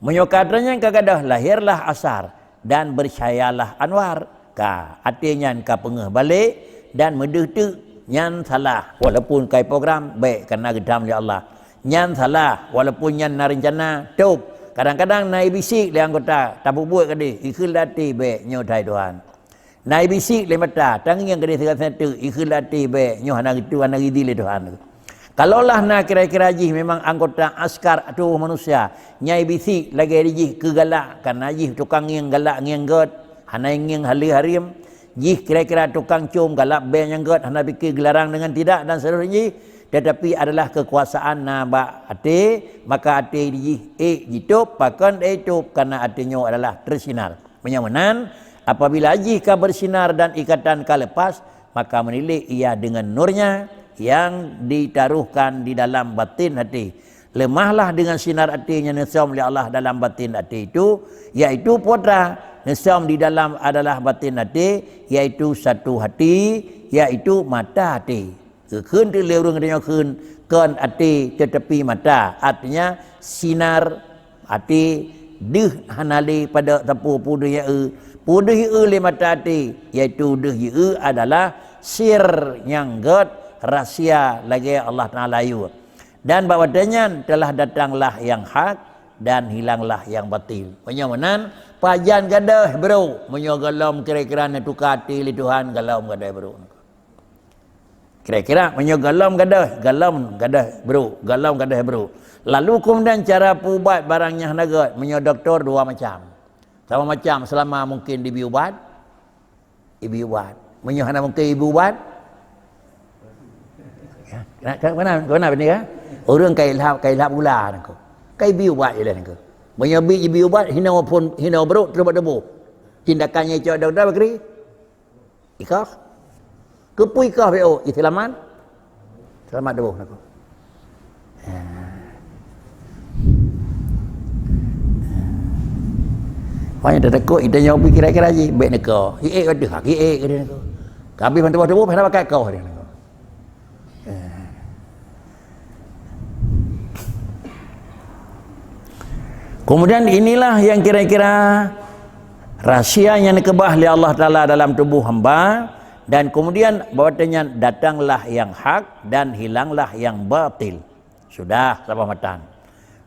Meunyoe ka atra nyan ka gadôh, lahirlah asar dan bercahayalah anwar. Ka, até nyan ka peungeuh balek dan meudeuh teuk, nyan salah. Walaupun kai program, bék kana geutam lé Allah. Nyan salah, walaupun nyan na reuncana, tôb. Kadang-kadang na ibisik lé anggota, tapeubuet keudeh, ikheun lé até, bék, nyoe that Tuhan. Na ibisik lé mata, tangieng keudeh sigoe teuk, ikheun lé até, bék, nyoe hana geutu, hana gidi lé Tuhan. Kalaulah na kira-kira jih memang anggota askar tuboh manusia, nyai bisik lagée jih keu galak, kana jih tukang ngieng galak ngieng gét, hana ngieng haleue hareuem, jih kira-kira tukang com galak bée nyang gét, hana pike geularang deungon tidak dan seterusnya jih, tetapi adalah kekuasaan na bak até, maka até jih ék jitôb, pakon ék tôb, kana até nyoe adalah teusinar. Meunyoe meunan, apabila jih ka bersinar dan ikatan ka lepas, maka menilik ia dengan nurnya yang ditaruhkan di dalam batin hati. Leumahlah dengan sinar até nyang neusom lé Allah dalam batin até itu, yaitu putra neusom di dalam adalah batin até, yaitu satu hati, yaitu mata até. Geukheun teuk lé ureuëng tanyoe kheun kon até teutepi mata, artinya sinar até deuh hana lé pada sapeue peue deuh jieu. Peue deuh jieu lé mata até, yaitu deuh jieu adalah sir nyang gét rahsia lagée Allah Taala yue. Dan bak watée nyan telah datanglah yang hak dan hilanglah yang batil. Meunyoe meunan, pajan gadôh brôk, meunyoe gohlom kira-kira neutuka até lé Tuhan, gohlom gadôh brôk. Kira-kira meunyoe gohlom gadôh, gohlom gadôh brôk, gohlom gadôh brôk. Lalu keumudian cara peuubat barang nyang hana gét, meunyoe doktor dua macam. Sama macam selama mungkin dibi ubat, ibi ubat. Meunyoe hana mungkin ibi ubat, ya, kena, kena, kena, kena bini ya. Ureuëng kai lhap, kai lhap gula nangko. Kai bi ubat je lah nangko. Meunyoe bi ibi ubat, hino pun, hino brôk, teubôh-teubôh. Tindakan nyang cok doktor bakri. Ikah. Keupeue ikah B O? Islaman. Selamat dua nangko. Banyak tetakot, ita nyoe pi kira-kira ji, bek nangko. Hiek ka deuh, hiek ka deuh nangko. Kabeh ban tuboh-tuboh, hana pakai kau nangko. Kemudian inilah yang kira-kira rahsia yang dikeubah oleh Allah Taala dalam tubuh hamba, dan kemudian bahwasanya datanglah yang hak dan hilanglah yang batil. Sudah, saboh matan.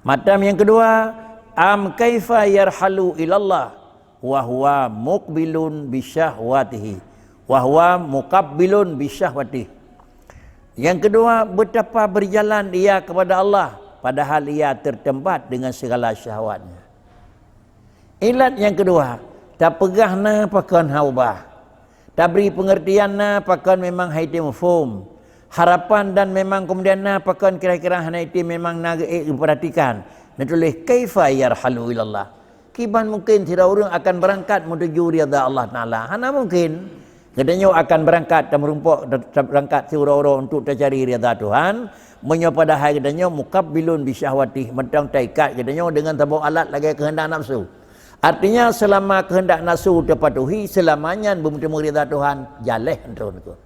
Matan yang kedua, am kaifa yarhalu ilallah wa huwa muqbilun bisyahwatihi, wa huwa muqabbilun bisyahwatihi. Yang kedua, betapa berjalan ia kepada Allah, padahal ia tertempat dengan segala syahwatnya. Ilat nyang keudua, tapeugah na pakon haubah. Tabri peungeurtian na pakon memang hai tém muphom. Harapan dan memang keumudian na pakon kira-kira hana item memang na geuék geupeuratikan. Neutuléh kaifa yarhalu ilallah. Kiban mungken sidroe ureuëng akan beurangkat meutuju ridha Allah Taala? Hana mungken. Geutanyoe akan beurangkat, tameurumpok, ta-, ta-, beurangkat siuroe-uroe untuk tacari ridha Tuhan, meunyoe padahai geutanyoe muqabbilun bisyahwatih, mantong taikat geutanyoe deungon saboh alat lagée keuheundak nafsu. Artinya, seulama keuheundak nafsu teupatuhi, seulama nyan beumeuteumé ridha Tuhan, jaleh ngon Tuhan.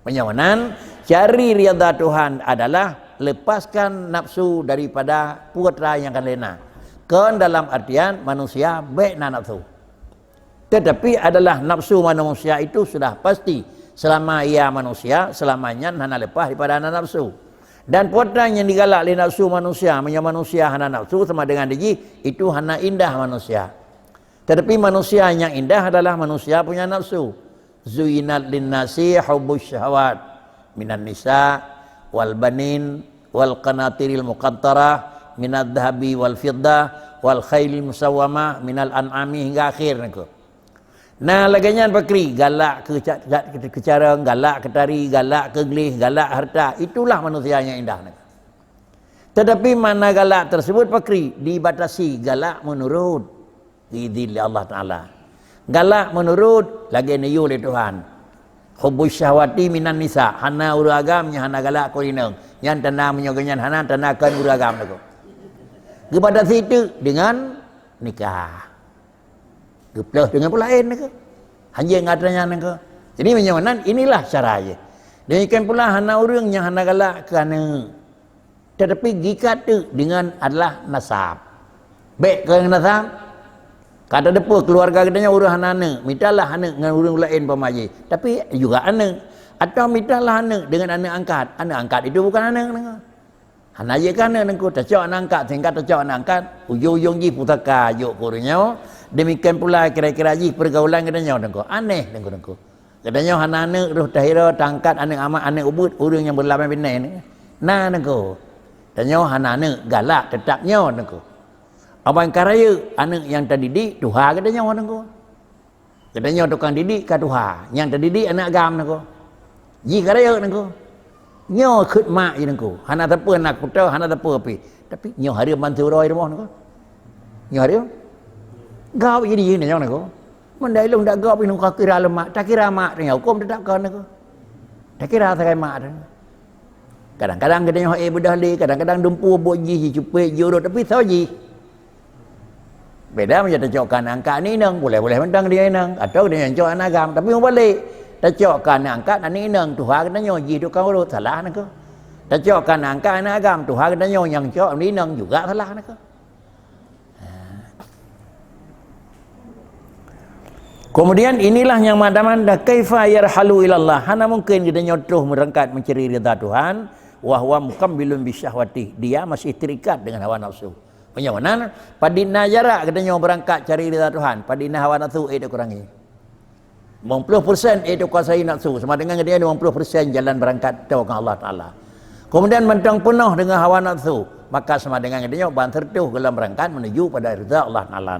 Meunyoe meunan, cari ridha Tuhan adalah lepaskan nafsu daripada putra nyang ka lé na. Kon dalam artian manusia bék na nafsu. Tetapi adalah nafsu manusia itu sudah pasti. Selama ia manusia, selama nyan hana lepas daripada na nafsu. Dan putra nyang digalak lé nafsu manusia, meunyoe manusia hana nafsu sama dengan dijih, itu hana indah manusia. Tetapi manusia nyang indah adalah manusia punya nafsu. Zuyyinat linnasi hubbus syahawat minan nisa wal banin wal qanatiril muqantarah minadz dzahabi wal fiddah wal khailil musawwamah minal an'ami, hingga akhir nangko. Nah, lagée nyan pakri, galak keu ca-, ca-, keu carong, galak keu tari, galak keu gleh, galak harta. Itulah manusia nyang indah nangko. Tetapi makna galak tersebut pakri dibatasi, galak menurut izin lé Allah Taala. Galak meunurot lagée neuyue lé Tuhan. Hubbus syahwati minan nisa, hana ureuëng agam nyang hana galak keu inong. Nyan tanda meunyoe geuhnyan hana, tanda kon ureuëng agam lagoe. Geubatasi teuk deungon nikah. Geuploh deungon peulaén lagoe. Hanjeuet ngon atra nyan lagoe. Jadi meunyoe nan, inilah cara jih. Demikian pula hana ureuëng nyang hana galak keu aneuëk. Tetapi gikat teuk deungon adalah nasab. Bék keu nasab, ka tateupeue keuluwarga geutanyoe ureuëng hana aneuëk, mitalah aneuëk ngon ureuëng laén umpama jih, tapi juga aneuëk. Atawa mitalah aneuëk deungon aneuëk angkat. Aneuëk angkat itu bukan aneuëk, nangko. Hana jeuet keu aneuëk, nangko. Tacok aneuëk angkat, sehingga tacok aneuëk angkat, ujong-ujong jih pusaka jok keu ureuëng nyoe. Demikian pula kira-kira jih pergaulan geutanyoe, nangko. Aneh, nangko, nangko. Geutanyoe hana aneuëk, roh tahira, taangkat aneuëk amat, aneuëk ubit, ureuëng nyang beulamé binéh ni. Na Teungku. Tanyoe hana aneuk galak, teutap nyoe Teungku. Abang ka rayeuk, aneuk nyang tadidik tuha geutanyoe Teungku. Geutanyoe tukang didik ka tuha, nyang tadidik aneuk agam Teungku. Jih ka rayeuk Teungku. Nyoe kheueh mak jih Teungku. Hana sapeue na kuto, hana sapeue pi. Tapi nyoe hareuem bantu droe rumoh Teungku. Nyoe hareuem. Gop jadi jih nyoe Teungku. Meundak ilong dak gop inong ka kira lé mak, takira mak teuh nyoe huköm teutap kon Teungku. Takira sagai mak teuh. Kadang-kadang geutanyoe ék beudoh lé, kadang-kadang dumpeue buet jih, jicupet, jiurot, tapi soe jih? Beda meunyoe tacok keu aneuk angkat aneuk inong, boleh-boleh mantong di inong, atau di nyang cok aneuk agam, tapi meubalek. Tacok keu aneuk angkat aneuk inong, tuha geutanyoe jih tukang urot, salah Teungku. Tacok keu aneuk angkat aneuk agam, tuha geutanyoe nyang cok aneuk inong juga salah Teungku. Kemudian inilah yang mada-mada, kaifa yarhalu ilallah, hana mungkin geutanyoe troh meurangkat meucari ridha Tuhan, wa huwa mukambilun bi syahwatih, dia masih terikat dengan hawa nafsu. Meunyoe meunan, padit na jarak geutanyoe beurangkat cari ridha Tuhan, padit na hawa nafsu ék teukurangi. Limong ploh persen ék teukuasai nafsu, sama dengan geutanyoe limong ploh persen jalan beurangkat toe keu Allah Taala. Kemudian mantong peunoh deungon hawa nafsu, maka sama dengan geutanyoe ban seureutôh golom beurangkat menuju pada ridha Allah Taala.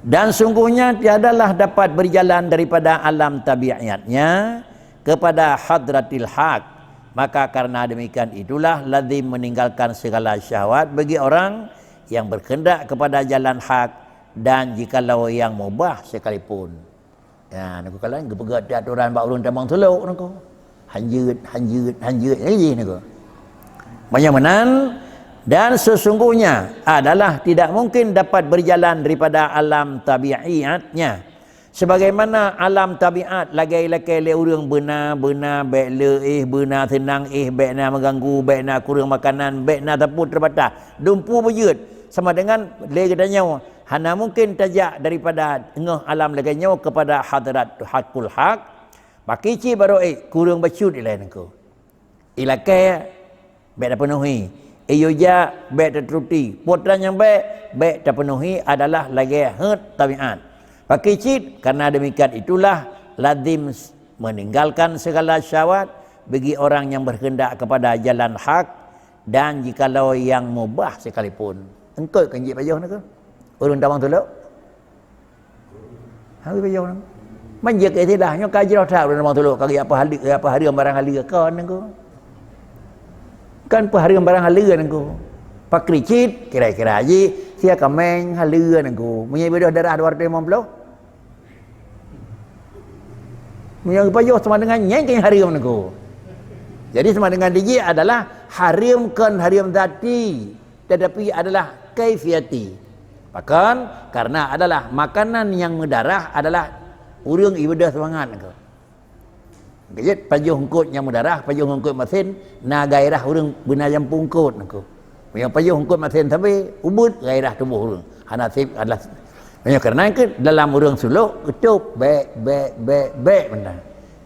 Dan sungguhnya tiadalah dapat berjalan daripada alam tabiatnya kepada hadratil haq. Maka karena demikian itulah lazim meninggalkan segala syahwat bagi orang yang berkehendak kepada jalan hak dan jikalau yang mubah sekalipun. Ya, Teungku, kalau geupeugah aturan bak ureuëng tamong tulok Teungku. Hanjeuet, hanjeuet, hanjeuet lagi Teungku. Meunyoe meunan, dan sesungguhnya adalah tidak mungkin dapat berjalan daripada alam tabiatnya. Sebagaimana alam tabiat lagée lakée lé ureuëng beuna, beuna bék le éh, beuna seunang éh, bék na meuganggu, bék na kureueng makanan, bék na sapeue teubatas, dumpeue beujeuet, sama dengan lé geutanyoe hana mungkin tajak daripada ngon alam lagée nyoe kepada hadrat hakul hak. Pakri cit barô ék, kureueng bacut ilée Teungku. Ilakée bék tapeunuhi, iyue jak bék taturuti, putra nyang bék bék tapeunuhi adalah lagée heuet tabiat. Pakri cit, karena demikian itulah lazim meninggalkan segala syahwat bagi orang yang berkehendak kepada jalan hak dan jikalau yang mubah sekalipun. Eungkôt kan jih pajoh Teungku? Ureuëng tamong tulok? Hareuem pajoh nang. Manjeuet keu istilah nyoe ka jroh that ureuëng tamong tulok ka geujak peuhaleue, peuhareuem barang haleue kon Teungku. Kan peuhareuem barang haleue Teungku. Pakri cit kira-kira jih sia kaméng haleue Teungku. Meunyoe beudôh darah dua ratus lima puluh. Meunyoe pajoh sama dengan nyang keu hareuem Teungku. Jadi sama dengan dijih adalah hareuem kon hareuem zati. Tetapi adalah kaifiati. Pakon? Karena adalah makanan nyang meudarah adalah ureuëng ibadah seumangat Teungku. Jeuet pajoh eungkôt nyang meudarah, pajoh eungkôt masen, na gairah ureuëng beuna jampu eungkôt Teungku. Meunyoe pajoh eungkôt masen sabe, ubeuet gairah tuboh ureuëng. Hana sép adalah meunyoe karena ke dalam ureuëng sulok, geutôb bék, bék, bék, bék mantong.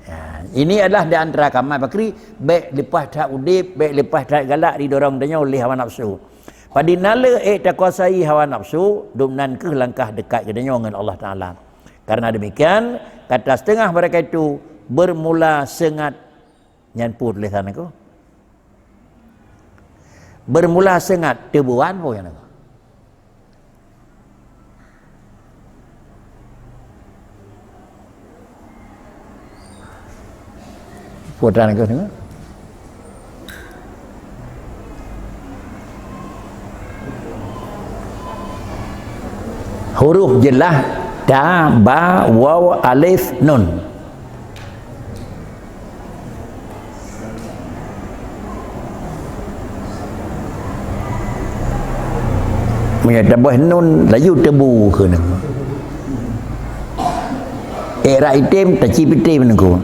Ya, ini adalah di antara kamal pakri, bék leupah that udeb, bék leupah that galak didorong tanyoe lé hawa nafsu. Padit na le ék takuasai hawa nafsu, dumnan kheueh langkah dekat geutanyoe ngon Allah Taala. Karena demikian, kata setengah mereka itu bermula sengat nyan pun tulisan aku. Bermula sengat teubuan pun nyan aku. Putra nanggroe nyoe. Huruf jeulaih ta, ba, waw, alif, nun. Meunyoe taboh nun, laju teubu keunan. I'rab item, tacip item Teungku.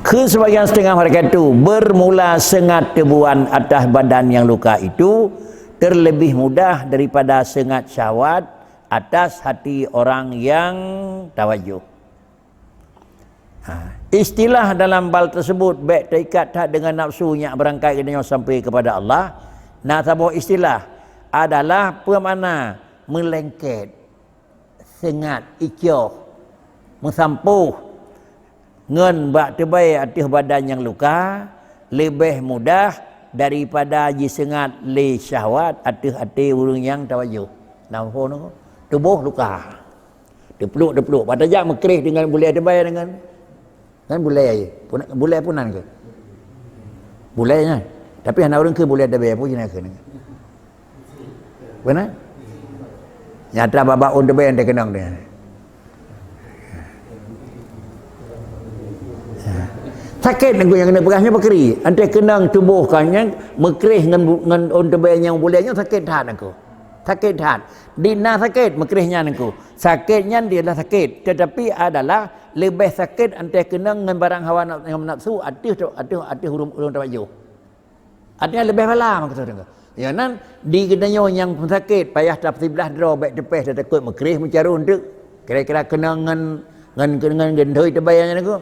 Keu sebagian setengah mereka itu bermula sengat teubuan atas badan yang luka itu terlebih mudah daripada sengat syahwat atas hati orang yang tawajuh. Ha, istilah dalam bal tersebut bék teuikat that dengan nafsu nyang beurangkat geutanyoe sampai kepada Allah. Na saboh istilah adalah peumakna meulengket, sengat, icoh, meusampôh ngon bak teubai ateueh badan nyang luka, leubeh mudah daripada jiseungat lé syahwat ateueh até ureuëng nyang tawajoh. Nah, phon tu, tuboh luka. Teupluek-teupluek. Bak tajak meukreh deungon bulée teubai deungon, ngon bulée, pun-, bulée punan keuh. Bulée nyan. Tapi hana ureuëng kheun bulée teubai, peue jih na kheun. Beuna? Nyata bak-bak ôn teubai nyang teukeunong dia. Sakét nangku nyang keuneuk peugah nyoe pakri. Antée keunong tuboh ka nyan meukreh ngon bu-, ngon ôn teubai nyang bulée nyoe sakét that nangku. Sakét that. Di na sakét meukreh nyan nangku. Sakét nyan dia adalah sakét, tetapi adalah leubeh sakét antée keunong ngon barang hawa naf-, nafsu ateueh, ateueh, ateueh ureuëng, ureuëng tawajoh. Artinya leubeh bala maksud nyoe. Ya nan, di geutanyoe nyang sakét payah tapsiblah droe bék teupéh tatakot meukreh meucaroh teuk. Kira-kira keunong ngon, ngon, ngon geuntôi teubai nyan nangku.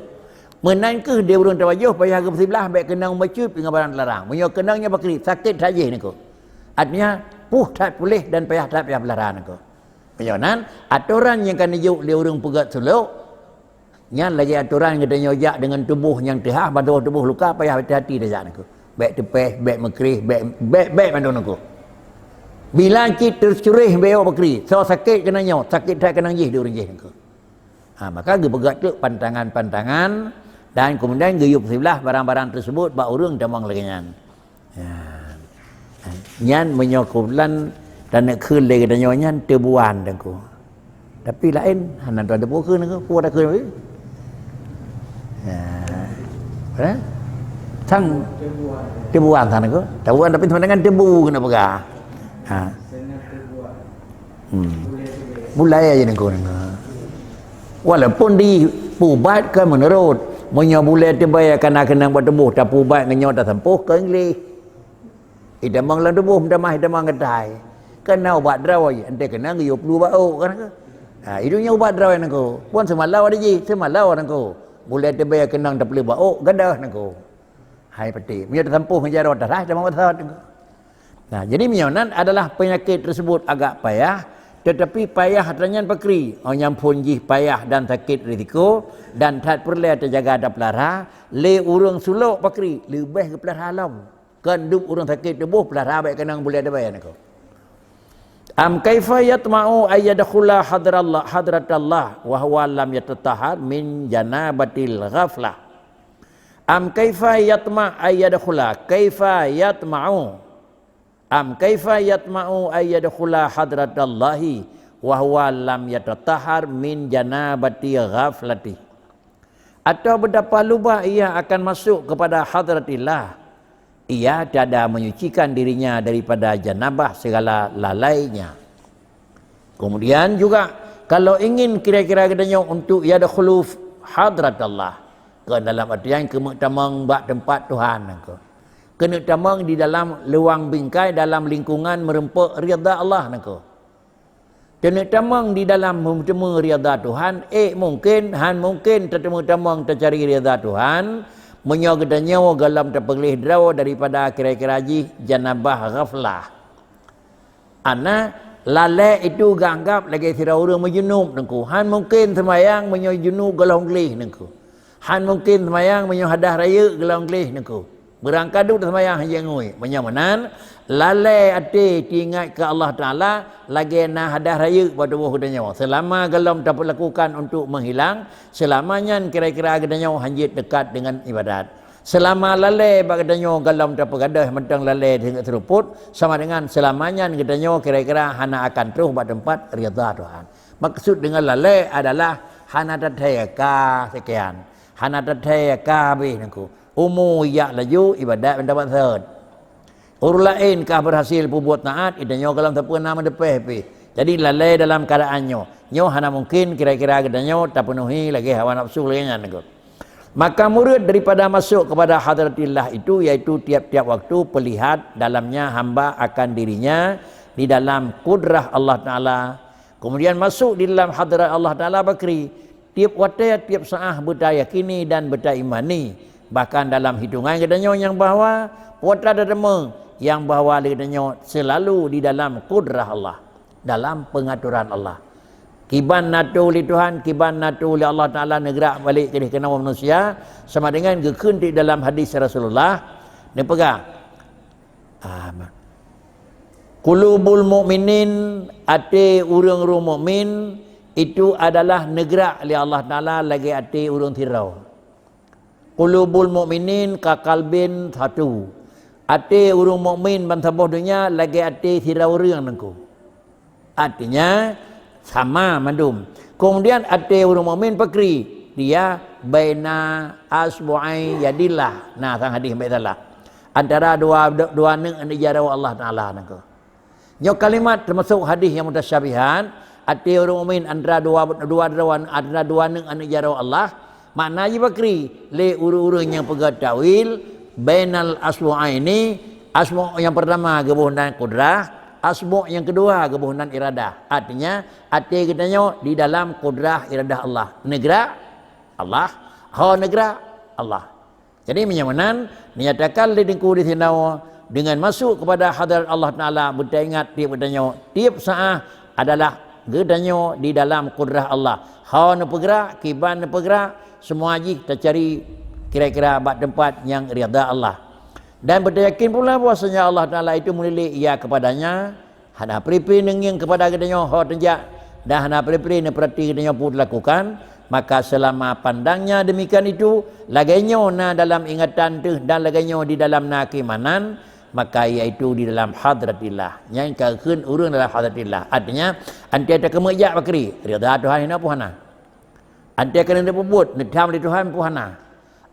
Meunan kheueh di ureuëng tawajoh payah geupeusiblah bék keunong bacut ngon barang teularang. Meunyoe keunong nyan pakri, sakét that jih nangku. Artinya, puih that puléh dan payah that payah peulara nangku. Meunyoe nan, atoran nyang ka neujok lé ureuëng peugét sulok, nyan lagée atoran geutanyoe jak deungon tuboh nyang teuhah, bantuboh tuboh luka, payah hati-hati tajak nangku. Bék teupéh, bék meukreh, bék, bék, bék mandum nangku. Bila cit teucuréh bék pakri, soe sakét keunong nyoe, sakét that keunong jih di ureuëng jih nangku. Ha, maka geupeugét teuk pantangan-pantangan dan kemudian geuyue peusiblah barang-barang tersebut bak ureuëng tamong lagée nyan. Ya. Nyan meunyoe keubeulan taneuk kheun lé geutanyoe nyan teubuan teungku. Tapi laén hana tuan teupeue kheun teungku, peue takheun weh. Ya. Eh? Sang teubuan sana teungku. Teubuan tapi sama dengan teubu keuneuk peugah. Ha. Hmm. Bulée aja nangku nangku. Walaupun dipubat kan meunurot, meunyoe bulée teubai kana keunong bak tuboh tapubat ngon nyoe tasampôh keu English. Itamong lam tuboh meutamah itamong geutai. Kana ubat droe, entée keunong geuyue plu bak ôk kan. Ha, itu nyoe ubat droe nangku. Pun seumalawa di jih, seumalawa nangku. Bulée teubai keunong taplu bak ôk gadoh nangku. Hai peuti. Meunyoe tasampôh ngon jaroe tarah tamong bak sot nangku. Nah, jadi meunyoe nan adalah penyakit tersebut agak payah, tetapi payah ata nyan pakri. Oh nyang phon jih payah dan sakét risiko dan that peureulée teujaga tapeulara lé ureuëng sulok pakri, leubeh geupeulara lom. Kon dub ureuëng sakét tuboh peulara bék keunong bulée teubai nangku. Am kaifa yatma'u ayyadkhula hadrallah, hadratallah wa huwa lam yatatahhar min janabatil ghaflah. Am kaifa yatma ayyadkhula, kaifa yatma'u. Am kaifa yatma'u ayyadkhula hadratallahi wa huwa lam yatatahhar min janabati ghaflati. Atau betapa luba ia akan masuk kepada hadratillah, ia tiada menyucikan dirinya daripada janabah segala lalainya. Kemudian juga, kalau ingin kira-kira geutanyoe untuk yadkhulu hadratallah, ke dalam artian keuneuk tamong bak teumpat Tuhan nangku. Keuneuk tamong di dalam luang bingkai dalam lingkungan meureumpok ridha Allah nangku. Keuneuk tamong di dalam meuteumé ridha Tuhan, eh mungkin, han mungkin tateumé tamong tacari ridha Tuhan, meunyoe geutanyoe gohlom tapeugleh droe daripada kira-kira jih janabah ghaflah. Ana lalée itu geuanggab lagée sidroe ureuëng meujunub nangku. Han mungken seumayang meunyoe junub gohlom gleh nangku. Han mungken seumayang meunyoe hadah rayeuk gohlom gleh nangku. Beurangkadu seumayang hana ngui. Meunyoe meunan, lalée até teuingat keu Allah Taala lagée na hadah rayeuk bak tuboh geutanyoe. Seulama gohlom tapeulakukan untuk meuhilang, seulama nyan kira-kira geutanyoe hanjeuet dekat deungon ibadat. Seulama lalée bak geutanyoe gohlom tapeugadôh mantong lalée singoh seuruput, sama dengan seulama nyan geutanyoe kira-kira hana akan troh bak teumpat ridha Tuhan. Maksud deungon lalée adalah hana tathée ka sekian, hana tathée ka habéh nangku. Umu jak laju, ibadat mantong bak sot. Ureuëng laén ka berhasil peubuet taát, geutanyoe gohlom sapeue na meuteupéh pih. Jadi lalée dalam keuadaan nyoe. Nyoe hana mungken kira-kira geutanyoe tapeunuhi lagée hawa nafsu lagée nyan nangku. Maka murid daripada masuk kepada hadratillah itu, yaitu tiap-tiap waktu pelihat dalamnya hamba akan dirinya di dalam kudrah Allah Taala. Kemudian masuk di dalam hadrat Allah Taala bakri. Tiap watée, tiap saah beutayakini dan beutaimani. Bahkan dalam hitungan geutanyoe nyang bahwa, watée tateumé nyang bahwa lé geutanyoe selalu di dalam kudrah Allah. Dalam pengaturan Allah. Kiban na teu lé Tuhan, kiban na teu lé Allah Taala neugrak balek keudeh keunoe manusia, sama dengan geukheun di dalam hadis Rasulullah, neupeugah, Ah, ma-, qulubul mu'minin, até ureuëng-ureuëng mukmin, itu adalah neugrak lé Allah Taala lagée até ureuëng sidroe. Qulubul mu'minin ka qalbin satu. Até ureuëng mukmin bansaboh donya lagée até sidroe ureuëng nangku. Artinya, sama mandum. Kemudian até ureuëng mukmin pakri, dia baina asbu'ai yadillah. Nah, sang hadis baik salah. Antara dua, dua neuk aneuk jaroe Allah Taala nangku. Nyoe kalimat teumasok hadis nyang mutasyabihat, até ureuëng mukmin antara dua, dua, dua, antara dua neuk aneuk jaroe Allah, makna jih pakri lé ureuëng-ureuëng nyang peugah takwil, bainal asbu'aini, asbu' nyang pertama geuboh nan kudrah, asbu' nyang keudua geuboh nan iradah. Artinya, até geutanyoe di dalam kudrah iradah Allah. Neugrak Allah, ho neugrak Allah. Jadi, meunyoe meunan, menyatakan lé Teungku di sinoe, dengan masuk kepada hadrat Allah Taala, beutaingat tieb geutanyoe, tieb saah adalah geutanyoe di dalam kudrah Allah. Ho neupeugrak, kiban neupeugrak, semua jih tacari kira-kira bak teumpat nyang ridha Allah. Dan beutayakin pula bahwasanya Allah Taala itu meulilik ia kepadanya, hana pri-pri neungieng kepada geutanyoe ho teujak, dan hana pri-pri neupeurati geutanyoe peue teulakukan, maka seulama pandangnya demikian itu, lagée nyoe na dalam ingatan teuh dan lagée nyoe di dalam na keuimanan, maka iaitu di dalam hadratillah. Nyan ka kheun ureuëng dalam hadratillah. Artinya, anté takeumeujak pakri, ridha Tuhan hina peue hana. Anté keuneuk neupeubuet, neutham lé Tuhan peue hana.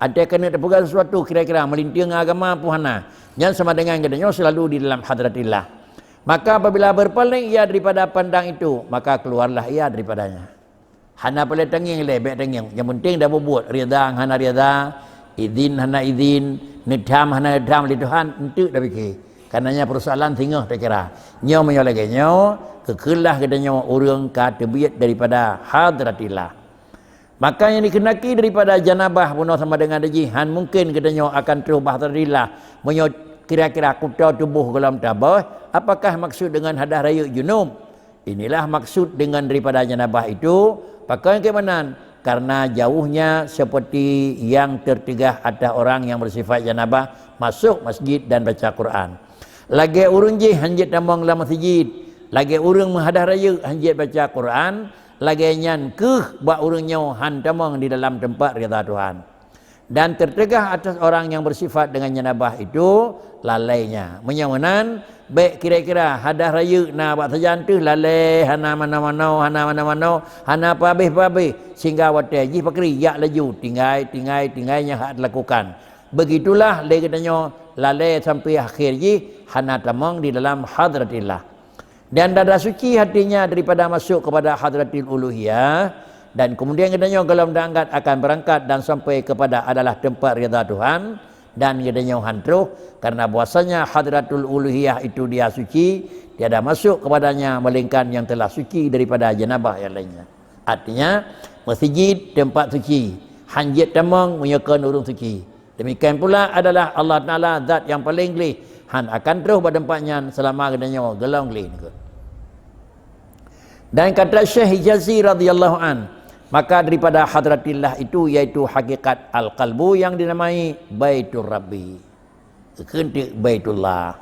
Anté keuneuk teupeugah sesuatu kira-kira meulinteung agama peue hana. Nyan sama dengan geutanyoe selalu di dalam hadratillah. Maka apabila berpaling ia daripada pandang itu, maka keluarlah ia daripadanya. Hana paleng tangieng lé, bék tangieng. Nyang penting dah peubuet, ridha hana ridha, izin hana izin, neutham hana neutham lé Tuhan, enteuk dah pike. Karena nyan persoalan singoh takira. Nyoe meunyoe lagée nyoe, keukeulah geutanyoe ureuëng ka teubiet daripada hadratillah. Maka nyang dikeunaki daripada janabah bunoe sama dengan jih, han mungken geutanyoe akan troh bak hadratillah. Meunyoe kira-kira kuto tuboh gohlom taböh, apakah maksud dengan hadah rayeuk junub? Inilah maksud dengan daripada janabah itu, pakon keuimanan, karena jauhnya seperti yang tertegah atas orang yang bersifat janabah masuk masjid dan baca Quran. Lagée ureuëng jih hanjeuet tamong lam masjid, lagée ureuëng meuhadah rayeuk hanjeuet baca Quran, lagée nyan keuh bak ureuëng nyoe han tamong di dalam teumpat ridha Tuhan. Dan tertegah atas orang yang bersifat dengan janabah itu lalainya. Meunyoe meunan, bék kira-kira hadah rayeuk na bak sajan teuh lalée, hana manoe-manoe, hana manoe-manoe, hana pabéh-pabéh, sehingga watée jih pakri jak laju, tinggai, tinggai, tinggai nyang hak dilakukan. Begitulah lé geutanyoe lalée sampai akhir jih hana tamong di dalam hadratillah. Dan dada suci hatinya daripada masuk kepada hadratil uluhiyah, dan kemudian geutanyoe gohlom diangkat akan berangkat dan sampai kepada adalah tempat ridha Tuhan, dan geutanyoe han troh, karena bahwasanya hadratul uluhiyah itu dia suci, tiada masuk kepadanya melainkan yang telah suci daripada janabah yang lainnya. Artinya, masjid tempat suci, hanjeuet tamong meunyoe kon ureuëng suci. Demikian pula adalah Allah Taala zat yang paling gleh, han akan troh bak teumpat nyan seulama geutanyoe gohlom gleh nyoe. Dan kata Syekh Hijazi radhiyallahu an, maka daripada hadratillah itu yaitu hakikat al-qalbu yang dinamai Baitur Rabbi. Geukheun teuk Baitullah.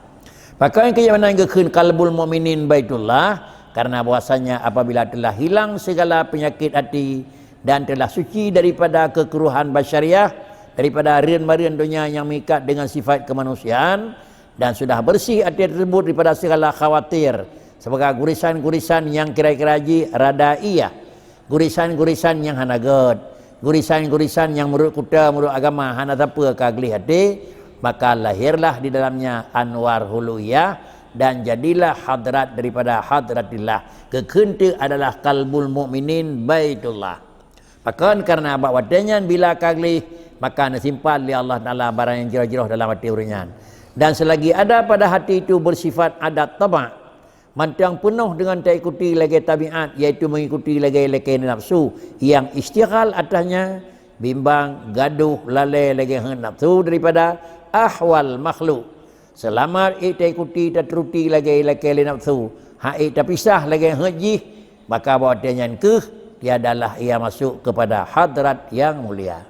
Pakon keuimanan geukheun qalbul mukminin Baitullah, karena bahwasanya apabila telah hilang segala penyakit hati dan telah suci daripada keukeruhan basyariah, daripada reuen-mareuen donya yang mengikat dengan sifat kemanusiaan, dan sudah bersih hati tersebut daripada segala khawatir, sebagai gurisan-gurisan yang kira-kira jih rada iyah, gurisan-gurisan nyang hana gét, gurisan-gurisan nyang meurut kuta, meurut agama hana sapeue ka gleh até, maka lahirlah di dalamnya anwar huluyah dan jadilah hadrat daripada hadratillah. Geukheun teuk adalah qalbul mukminin Baitullah. Pakon? Karena bak watée nyan bila ka gleh, maka neusimpan lé Allah Taala barang nyang jroh-jroh dalam até ureuëng nyan. Dan selagi ada pada hati itu bersifat adat tabak, mantong peunoh deungon taikuti lagée tabiat, yaitu mengikuti lagée lakée nafsu yang istighal atasnya, bimbang, gadoh, lalée lagée heuet nafsu daripada ahwal makhluk. Seulamat ék taikuti, taturuti lagée lakée lé nafsu, han ék tapisah lagée heuet jih, maka bak watée nyan keuh tiadalah ia masuk kepada hadrat yang mulia.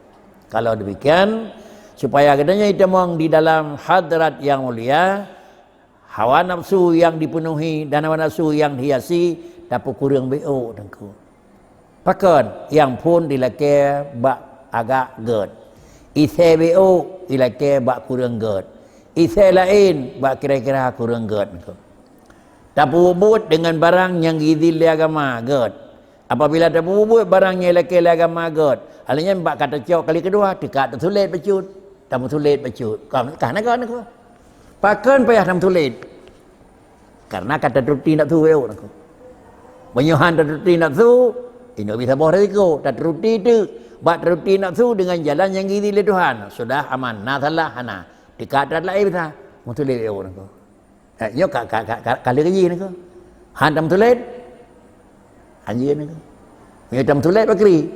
Kalau demikian, supaya geutanyoe tamong di dalam hadrat yang mulia, Hawa nafsu nyang dipenuhi dan hawa nafsu nyang dihiasi, tapeukureueng beu ôk Teungku. Pakon nyang phon dilakée bak agak gét. Isée beu ôk ilakée bak kureueng gét. Isée laén bak kira-kira kureueng gét Teungku. Tapeubuet deungon barang nyang geizin lé agama gét. Apabila tapeubuet barang nyang ilakée lé agama gét, akhé nyan bak ka tacok kali keudua, teuka tasulet bacut, tameusulet bacut. Ka, ka na gét Teungku. Pakon payah tameusulet? Karena ka taturuti nafsu beu ôk Teungku. Meunyoe han taturuti nafsu, inong bisa boh risiko. Taturuti teuk, bak taturuti nafsu deungon jalan nyang geizin lé Tuhan. Sudah aman, na salah hana. Teuka that laén bisa. Meusulet beu ôk Teungku. Eh, nyoe ka, ka, ka, ka, ka lheueh jih Teungku. Han tameusulet? Han jih Teungku. Meunyoe tameusulet bakri,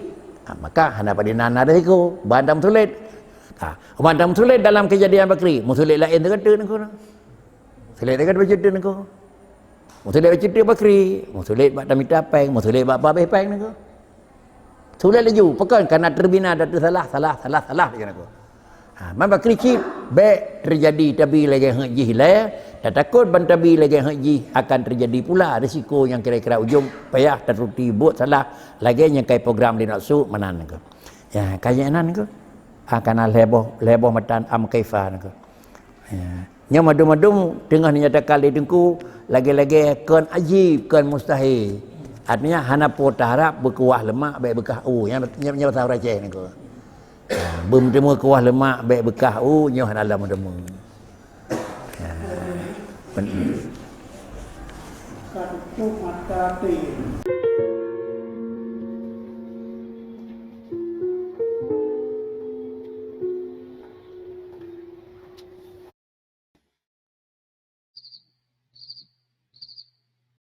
ha, maka hana padum na, na risiko. Ban tameusulet. Ha, ban tameusulet dalam keujadian bakri, meusulet laén teuka teuk Teungku. Sulet teuka bacut teuk Teungku. Meusulet bacut teuk bakri, meusulet bak tamita péng, meusulet bak pabéh péng Teungku. Sulet laju, pakon? Karena teubina datu salah, salah, salah, salah laju Teungku. Ha, man bakri cit, bék teujadi tabi lagée hék jih ilée, tatakot ban tabi lagée hék jih akan teujadi pula risiko nyang kira-kira ujong payah taturuti buet salah lagée nyang kai program lé nafsu meunan Teungku. Ya, ka jeuet nan Teungku. Akan lhée boh, lhée boh matan am kaifa Teungku. Ya. Nyoe madum-madum teungoh neunyatakan lé Teungku, lagée-lagée kon ajib, kon mustahil. Artinya hana po taharab beukuah leumak bék beukah u. Nyan, nyan, nyan bahasa Aceh Teungku. Ha, beumeuteumé kuah leumak bék beukah u, nyoe hana lom meuteumé. Ha. Pen- Ka tutup mata até.